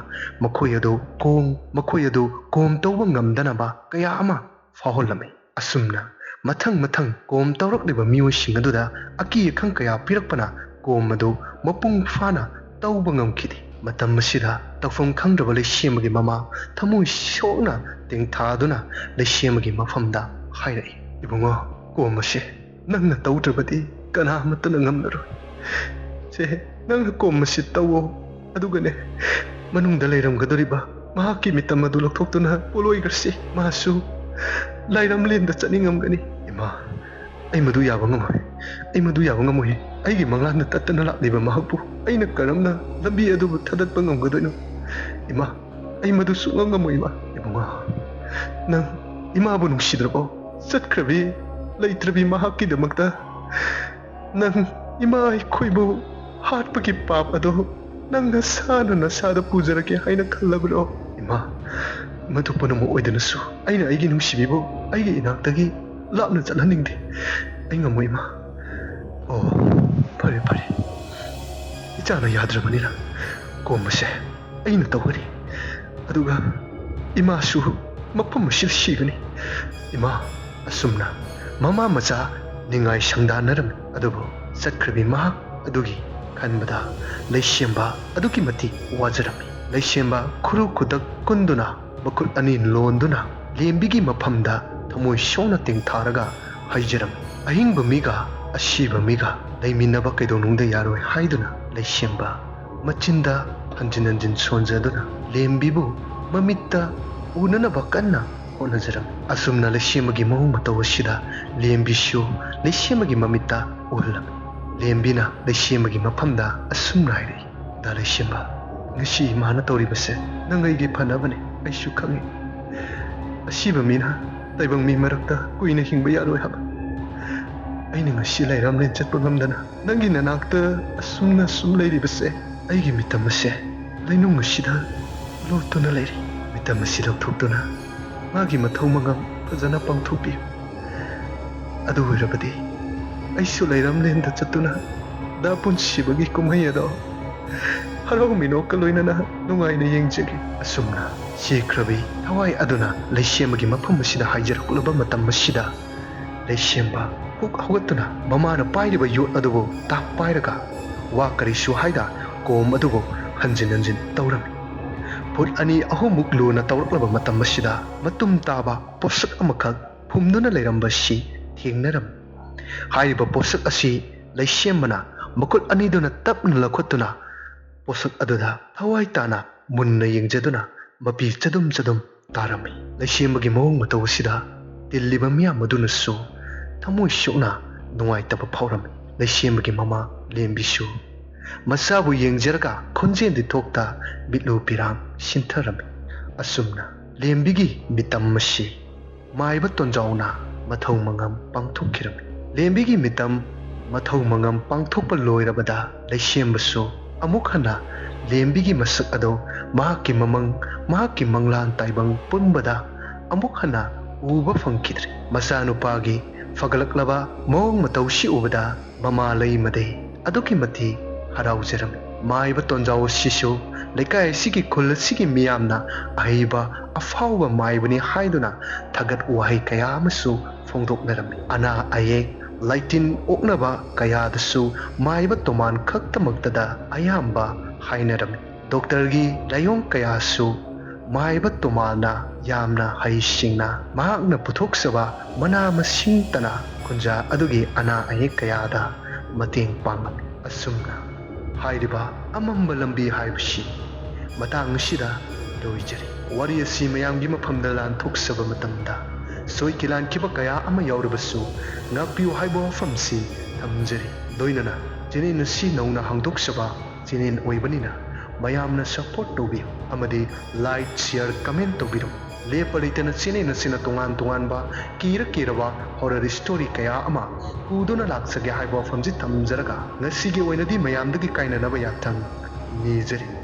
ꯃꯈꯣꯏ ꯑꯗꯨ ꯀꯣꯝ, ꯃꯈꯣꯏ ꯑꯗꯨ ꯀꯣꯝ ꯇꯧꯕ ꯉꯝꯗꯅꯕ ꯀꯌꯥ ꯑꯃ ꯐꯥꯎꯍꯜꯂꯝꯃꯤ꯫ ꯑꯁꯨꯝꯅ ꯃꯊꯪ ꯃꯊꯪ ꯀꯣꯝ ꯇꯧꯔꯛꯂꯤꯕ ꯃꯤꯑꯣꯏꯁꯤꯡ ꯑꯗꯨꯗ ꯑꯀꯤ ꯑꯈꯪ ꯀꯌꯥ ꯄꯤꯔꯛꯄꯅ ꯀꯣꯝ ꯑꯗꯨ ꯃꯄꯨꯡ ꯐꯥꯅ ꯇꯧꯕ ꯉꯝꯈꯤꯗꯦ꯫ ꯃꯇꯝ ꯑꯁꯤꯗ ꯇꯧꯐꯝ ꯈꯪꯗ꯭ꯔꯕ ꯂꯩꯁꯦꯝꯕꯒꯤ ꯃꯃꯥ ꯊꯃꯣꯏ ꯁꯣꯛꯅ ꯇꯦꯡꯊꯥꯗꯨꯅ ꯂꯩꯁꯦꯝꯕꯒꯤ ꯃꯐꯝꯗ ꯍꯥꯏꯔꯛꯏ, "ꯏꯕꯨꯡꯉꯣ, ꯀꯣꯝ ꯑꯁꯤ ꯅꯪꯅ ꯇꯧꯗ꯭ꯔꯕꯗꯤ ꯀꯅꯥꯃꯠꯇꯅ ꯉꯝꯂꯔꯣꯏ꯫ ꯁꯦ, ꯅꯪꯅ ꯀꯣꯝ ꯑꯁꯤ ꯇꯧꯋꯣ, ꯑꯗꯨꯒꯅꯦ, ꯃꯅꯨꯡꯗ ꯂꯩꯔꯝꯒꯗꯧꯔꯤꯕ ꯃꯍꯥꯛꯀꯤ ꯃꯤꯇꯝ ꯑꯗꯨ ꯂꯧꯊꯣꯛꯇꯨꯅ ꯄꯣꯠꯂꯣꯏꯈ꯭ꯔꯁꯤ꯫ ꯃꯍꯥꯛꯁꯨ ꯂꯥꯏꯔꯝꯂꯦꯟꯗ ꯆꯠꯅꯤꯡꯉꯝꯒꯅꯤ꯫" "ꯏꯃꯥ, ꯑꯩ ꯃꯗꯨ ꯌꯥꯕ ꯉꯝꯃꯣꯏ꯫ ꯑꯩ ꯃꯗꯨ ꯌꯥꯕ ꯉꯝꯃꯣꯏ꯫ ꯑꯩꯒꯤ ꯃꯪꯂꯥꯟꯗ ꯇꯠꯇꯅ ꯂꯥꯛꯂꯤꯕ ꯃꯍꯥꯛꯄꯨ ꯑꯩꯅ ꯀꯔꯝꯅ ꯂꯝꯕꯤ ꯑꯗꯨꯕꯨ ꯊꯥꯗꯠꯄ ꯉꯝꯒꯗꯣꯏꯅꯣ? ꯏꯃꯥ, ꯑꯩ ꯃꯗꯨ ꯁꯨꯡꯉꯝ ꯉꯝꯃꯣꯏ, ꯏꯃꯥ꯫" "ꯏꯕꯨꯡꯉꯣ, ꯅꯪ ꯏꯃꯥꯕꯨ ꯅꯨꯡꯁꯤꯗ꯭ꯔꯕꯣ? ꯆꯠꯈ꯭ꯔꯕꯤ, ꯂꯩꯇ꯭ꯔꯕꯤ ꯃꯍꯥꯛꯀꯤꯗꯃꯛꯇ ꯅꯪ ꯏꯃꯥ ꯑꯩꯈꯣꯏꯕꯨ ꯍꯥꯠꯄꯒꯤ ꯄꯥꯞ ꯑꯗꯨ ꯅꯪ ꯅꯁꯥꯅ ꯅꯁꯥꯗ ꯄꯨꯖꯔꯒꯦ ꯍꯥꯏꯅ ꯈꯜꯂꯕ꯭ꯔꯣ?" "ꯏꯃꯥ, ꯃꯗꯨ ꯄꯨꯝꯅꯃꯛ ꯑꯣꯏꯗꯅꯁꯨ ꯑꯩꯅ ꯑꯩꯒꯤ ꯅꯨꯡꯁꯤꯕꯤꯕꯨ ꯑꯩꯒꯤ ꯏꯅꯥꯛꯇꯒꯤ ꯂꯥꯞꯅ ꯆꯠꯍꯟꯅꯤꯡꯗꯦ꯫ ꯑꯩ ꯉꯝꯃꯣꯏ, ꯏꯃꯥ꯫" "ꯑꯣ, ꯐꯔꯦ, ꯐꯔꯦ꯫ ꯏꯆꯥꯅ ꯌꯥꯗ꯭ꯔꯕꯅꯤꯅ ꯀꯣꯝ ꯑꯁꯦ ꯑꯩꯅ ꯇꯧꯒꯅꯤ꯫ ꯑꯗꯨꯒ ꯏꯃꯥꯁꯨ ꯃꯐꯝ ꯑꯁꯤꯗ ꯁꯤꯒꯅꯤ꯫" ꯏꯃꯥ ꯑꯁꯨꯝꯅ ꯃꯃꯥ ꯃꯆꯥ ꯅꯤꯡꯉꯥꯏ ꯁꯪꯗꯥꯅꯔꯝꯃꯤ꯫ ꯑꯗꯨꯕꯨ ꯆꯠꯈ꯭ꯔꯕꯤ ꯃꯍꯥꯛ ꯑꯗꯨꯒꯤ ꯈꯟꯕꯗ ꯂꯩꯁꯦꯝꯕ ꯑꯗꯨꯛꯀꯤ ꯃꯇꯤꯛ ꯋꯥꯖꯔꯝꯃꯤ꯫ ꯂꯩꯁꯦꯝꯕ ꯈꯨꯔꯨ ꯈꯨꯗꯛ ꯀꯨꯟꯗꯨꯅ ꯃꯈꯨꯠ ꯑꯅꯤ ꯂꯣꯟꯗꯨꯅ ꯂꯦꯝꯕꯤꯒꯤ ꯃꯐꯝꯗ ꯊꯃꯣꯏ ꯁꯣꯛꯅ ꯇꯦꯡꯊꯥꯔꯒ ꯍꯥꯏꯖꯔꯝꯃꯤ꯫ ꯑꯍꯤꯡꯕ ꯃꯤꯒ ꯑꯁꯤꯕ ꯃꯤꯒ ꯂꯩꯃꯤꯟꯅꯕ ꯀꯩꯗꯧꯅꯨꯡꯗ ꯌꯥꯔꯣꯏ ꯍꯥꯏꯗꯨꯅ ꯂꯩꯁꯦꯝꯕ ꯃꯆꯤꯟꯗ ꯍꯟꯖꯤꯟ ꯍꯟꯖꯤꯟ ꯁꯣꯟꯖꯗꯨꯅ ꯂꯦꯝꯕꯤꯕꯨ ꯃꯃꯤꯠꯇ ꯎꯅꯅꯕ ꯀꯟꯅ ꯍꯣꯠꯅꯖꯔꯝꯃꯤ꯫ ꯑꯁꯨꯝꯅ ꯂꯩꯁꯦꯝꯕꯒꯤ ꯃꯑꯣꯡ ꯃꯇꯧ ꯑꯁꯤꯗ ꯂꯦꯝꯕꯤꯁꯨ ꯂꯩꯁꯦꯝꯕꯒꯤ ꯃꯃꯤꯠꯇ ꯎꯍꯜꯂꯝꯃꯤ꯫ ꯂꯦꯝꯕꯤꯅ ꯂꯩꯁꯦꯝꯕꯒꯤ ꯃꯐꯝꯗ ꯑꯁꯨꯝꯅ ꯍꯥꯏꯔꯛꯏ, "ꯗꯥ ꯂꯩꯁꯦꯝꯕ, ꯉꯁꯤ ꯏꯃꯥꯅ ꯇꯧꯔꯤꯕꯁꯦ ꯅꯪ ꯑꯩꯒꯤ ꯐꯅꯕꯅꯤ, ꯑꯩꯁꯨ ꯈꯪꯏ꯫ ꯑꯁꯤꯕ ꯃꯤꯅ ꯇꯥꯏꯕꯪ ꯃꯤ ꯃꯔꯛꯇ ꯀꯨꯏꯅ ꯍꯤꯡꯕ ꯌꯥꯔꯣꯏ ꯍꯥꯏꯕ꯫ ꯑꯩꯅ ꯉꯁꯤ ꯂꯩꯔꯝꯂꯦꯟ ꯆꯠꯄ ꯉꯝꯗꯅ ꯅꯪꯒꯤ ꯅꯅꯥꯛꯇ ꯑꯁꯨꯝꯅ ꯁꯨꯝ ꯂꯩꯔꯤꯕꯁꯦ ꯑꯩꯒꯤ ꯃꯤꯇꯝ ꯑꯁꯦ ꯂꯩꯅꯨꯡ ꯑꯁꯤꯗ ꯂꯣꯠꯇꯨꯅ ꯂꯩꯔꯤ꯫ ꯃꯤꯇꯝ ꯑꯁꯤ ꯂꯧꯊꯣꯛꯇꯨꯅ ꯃꯥꯒꯤ ꯃꯊꯧ ꯃꯉꯝ ꯐꯖꯅ ꯄꯥꯡꯊꯣꯛꯄꯤꯌꯨ꯫ ꯑꯗꯨ ꯑꯣꯏꯔꯕꯗꯤ ꯑꯩꯁꯨ ꯂꯩꯔꯝꯂꯦꯟꯗ ꯆꯠꯇꯨꯅ ꯗ ꯄꯨꯟꯁꯤꯕꯒꯤ ꯀꯨꯝꯍꯩ ꯑꯗꯣ ꯍꯔꯥꯎ ꯃꯤꯅꯣꯛꯀ ꯂꯣꯏꯅꯅ ꯅꯨꯡꯉꯥꯏꯅ ꯌꯦꯡꯖꯒꯦ꯫ ꯑꯁꯨꯝꯅ ꯁꯤꯈ꯭ꯔꯕꯤ ꯊꯋꯥꯏ ꯑꯗꯨꯅ ꯂꯩꯁꯦꯝꯕꯒꯤ ꯃꯐꯝ ꯑꯁꯤꯗ ꯍꯥꯏꯖꯔꯛꯂꯕ ꯃꯇꯝ ꯑꯁꯤꯗ, ꯂꯩꯁꯦꯝꯕ ꯍꯨꯛ ꯍꯧꯒꯠꯇꯨꯅ ꯃꯃꯥꯅ ꯄꯥꯏꯔꯤꯕ ꯌꯣꯠ ꯑꯗꯨꯕꯨ ꯇꯥꯛ ꯄꯥꯏꯔꯒ ꯋꯥ ꯀꯔꯤꯁꯨ ꯍꯥꯏꯗ ꯀꯣꯝ ꯑꯗꯨꯕꯨ ꯍꯟꯖꯤꯟ ꯍꯟꯖꯤꯟ ꯇꯧꯔꯝꯃꯤ꯫ ꯐꯨꯠ ꯑꯅꯤ ꯑꯍꯨꯝꯃꯨꯛ ꯂꯨꯅ ꯇꯧꯔꯛꯂꯕ ꯃꯇꯝ ꯑꯁꯤꯗ ꯃꯇꯨꯝ ꯇꯥꯕ ꯄꯣꯠꯁꯛ ꯑꯃꯈꯛ ꯐꯨꯝꯗꯨꯅ ꯂꯩꯔꯝꯕꯁꯤ ꯊꯦꯡꯅꯔꯝꯃꯤ꯫ ꯍꯥꯏꯔꯤꯕ ꯄꯣꯠꯁꯛ ꯑꯁꯤ ꯂꯩꯁꯦꯝꯕꯅ ꯃꯈꯨꯠ ꯑꯅꯤꯗꯨꯅ ꯇꯞꯅ ꯂꯧꯈꯠꯇꯨꯅ ꯄꯣꯠꯁꯛ ꯑꯗꯨꯗ ꯊꯋꯥꯏ ꯇꯥꯅ ꯃꯨꯟꯅ ꯌꯦꯡꯖꯗꯨꯅ ꯃꯄꯤ ꯆꯗꯨꯝ ꯆꯗꯨꯝ ꯇꯥꯔꯝꯃꯤ꯫ ꯂꯩꯁꯦꯝꯕꯒꯤ ꯃꯑꯣꯡ ꯃꯇꯧ ꯑꯁꯤꯗ ꯇꯤꯜꯂꯤꯕ ꯃꯤꯌꯥꯝ ꯑꯗꯨꯅꯁꯨ ꯊꯃꯣꯏ ꯁꯣꯛꯅ ꯅꯨꯡꯉꯥꯏꯇꯕ ꯐꯥꯎꯔꯝꯃꯤ꯫ ꯂꯩꯁꯦꯝꯕꯒꯤ ꯃꯃꯥ ꯂꯦꯝꯕꯤꯁꯨ ꯃꯆꯥꯕꯨ ꯌꯦꯡꯖꯔꯒ ꯈꯣꯟꯖꯦꯜꯗꯤ ꯊꯣꯛꯇ ꯃꯤꯠꯂꯨ ꯄꯤꯔꯥꯡ ꯁꯤꯟꯊꯔꯝꯃꯤ꯫ ꯑꯁꯨꯝꯅ ꯂꯦꯝꯕꯤꯒꯤ ꯃꯤꯇꯝ ꯑꯁꯤ ꯃꯥꯏꯕ ꯇꯣꯟꯖꯥꯎꯅ ꯃꯊꯧ ꯃꯉꯝ ꯄꯥꯡꯊꯣꯛꯈꯤꯔꯝꯃꯤ꯫ ꯂꯦꯝꯕꯤꯒꯤ ꯃꯤꯇꯝ ꯃꯊꯧ ꯃꯉꯝ ꯄꯥꯡꯊꯣꯛꯄ ꯂꯣꯏꯔꯕꯗ ꯂꯩꯁꯦꯝꯕꯁꯨ ꯑꯃꯨꯛ ꯍꯟꯅ ꯂꯦꯝꯕꯤꯒꯤ ꯃꯁꯛ ꯑꯗꯨ ꯃꯍꯥꯛꯀꯤ ꯃꯃꯪ, ꯃꯍꯥꯛꯀꯤ ꯃꯪꯂꯥꯟ ꯇꯥꯏꯕꯪ ꯄꯨꯝꯕꯗ ꯑꯃꯨꯛ ꯍꯟꯅ ꯎꯕ ꯐꯪꯈꯤꯗ꯭ꯔꯦ꯫ ꯃꯆꯥꯅꯨꯄꯥꯒꯤ ꯐꯒꯠꯂꯛꯂꯕ ꯃꯑꯣꯡ ꯃꯇꯧꯁꯤ ꯎꯕꯗ ꯃꯃꯥ ꯂꯩꯃꯗꯤ ꯑꯗꯨꯛꯀꯤ ꯃꯇꯤꯛ ꯍꯔꯥꯎꯖꯔꯝꯃꯤ꯫ ꯃꯥꯏꯕ ꯇꯣꯟꯖꯥꯎ ꯑꯁꯤꯁꯨ ꯂꯩꯀꯥꯏ ꯑꯁꯤꯒꯤ, ꯈꯨꯜ ꯑꯁꯤꯒꯤ ꯃꯤꯌꯥꯝꯅ ꯑꯍꯩꯕ ꯑꯐꯥꯎꯕ ꯃꯥꯏꯕꯅꯤ ꯍꯥꯏꯗꯨꯅ ꯊꯥꯒꯠ ꯋꯥꯍꯩ ꯀꯌꯥ ꯑꯃꯁꯨ ꯐꯣꯡꯗꯣꯛꯅꯔꯝꯃꯤ꯫ ꯑꯅꯥ ꯑꯌꯦꯛ ꯂꯥꯏꯇꯤꯟ ꯑꯣꯛꯅꯕ ꯀꯌꯥꯗꯁꯨ ꯃꯥꯏꯕ ꯇꯣꯃꯥꯟ ꯈꯛꯇꯃꯛꯇꯗ ꯑꯌꯥꯝꯕ ꯍꯥꯏꯅꯔꯝꯃꯤ꯫ ꯗꯣꯛꯇꯔꯒꯤ ꯂꯥꯏꯑꯣꯡ ꯀꯌꯥꯁꯨ ꯃꯥꯏꯕ ꯇꯣꯃꯥꯟꯅ ꯌꯥꯝꯅ ꯍꯩꯁꯤꯡꯅ ꯃꯍꯥꯛꯅ ꯄꯨꯊꯣꯛꯆꯕ ꯃꯅꯥ ꯃꯁꯤꯡꯇꯅ ꯈꯨꯟꯖꯥ ꯑꯗꯨꯒꯤ ꯑꯅꯥ ꯑꯌꯦꯛ ꯀꯌꯥꯗ ꯃꯇꯦꯡ ꯄꯥꯡꯂꯝꯃꯤ꯫ ꯑꯁꯨꯝꯅ ꯍꯥꯏꯔꯤꯕ ꯑꯃꯝꯕ ꯂꯝꯕꯤ ꯍꯥꯏꯕꯁꯤ ꯃꯇꯥꯡ ꯑꯁꯤꯗ ꯂꯣꯏꯖꯔꯦ꯫ ꯋꯥꯔꯤ ꯑꯁꯤ ꯃꯌꯥꯝꯒꯤ ꯃꯐꯝꯗ ꯂꯥꯟꯊꯣꯛꯆꯕ ꯃꯇꯝꯗ ꯁꯣꯏꯈꯤ ꯂꯥꯟꯈꯤꯕ ꯀꯌꯥ ꯑꯃ ꯌꯥꯎꯔꯕꯁꯨ ꯉꯥꯛꯄꯤꯌꯨ ꯍꯥꯏꯕ ꯋꯥꯐꯝꯁꯤ ꯊꯝꯖꯔꯤ꯫ ꯂꯣꯏꯅꯅ ꯆꯦꯅꯦꯜ ꯑꯁꯤ ꯅꯧꯅ ꯍꯥꯡꯗꯣꯛꯆꯕ ꯆꯦꯅꯦꯜ ꯑꯣꯏꯕꯅꯤꯅ ꯃꯌꯥꯝꯅ ꯁꯄꯣꯔꯠ ꯇꯧꯕꯤꯌꯨ ꯑꯃꯗꯤ ꯂꯥꯏꯛ, ꯁꯤꯌꯔ, ꯀꯃꯦꯟ ꯇꯧꯕꯤꯔꯝꯃꯨ꯫ ꯂꯦꯞꯄ ꯂꯩꯇꯅ ꯆꯦꯅꯦꯜ ꯑꯁꯤꯅ ꯇꯣꯉꯥꯟ ꯇꯣꯉꯥꯟꯕ ꯀꯤꯔ ꯀꯤꯔꯕ ꯍꯣꯔꯔ ꯁ꯭ꯇꯣꯔꯤ ꯀꯌꯥ ꯑꯃ ꯄꯨꯗꯨꯅ ꯂꯥꯛꯆꯒꯦ ꯍꯥꯏꯕ ꯋꯥꯐꯝꯁꯤ ꯊꯝꯖꯔꯒ ꯉꯁꯤꯒꯤ ꯑꯣꯏꯅꯗꯤ ꯃꯌꯥꯝꯗꯒꯤ ꯀꯥꯏꯅꯅꯕ ꯌꯥꯊꯪ ꯅꯤꯖꯔꯤ꯫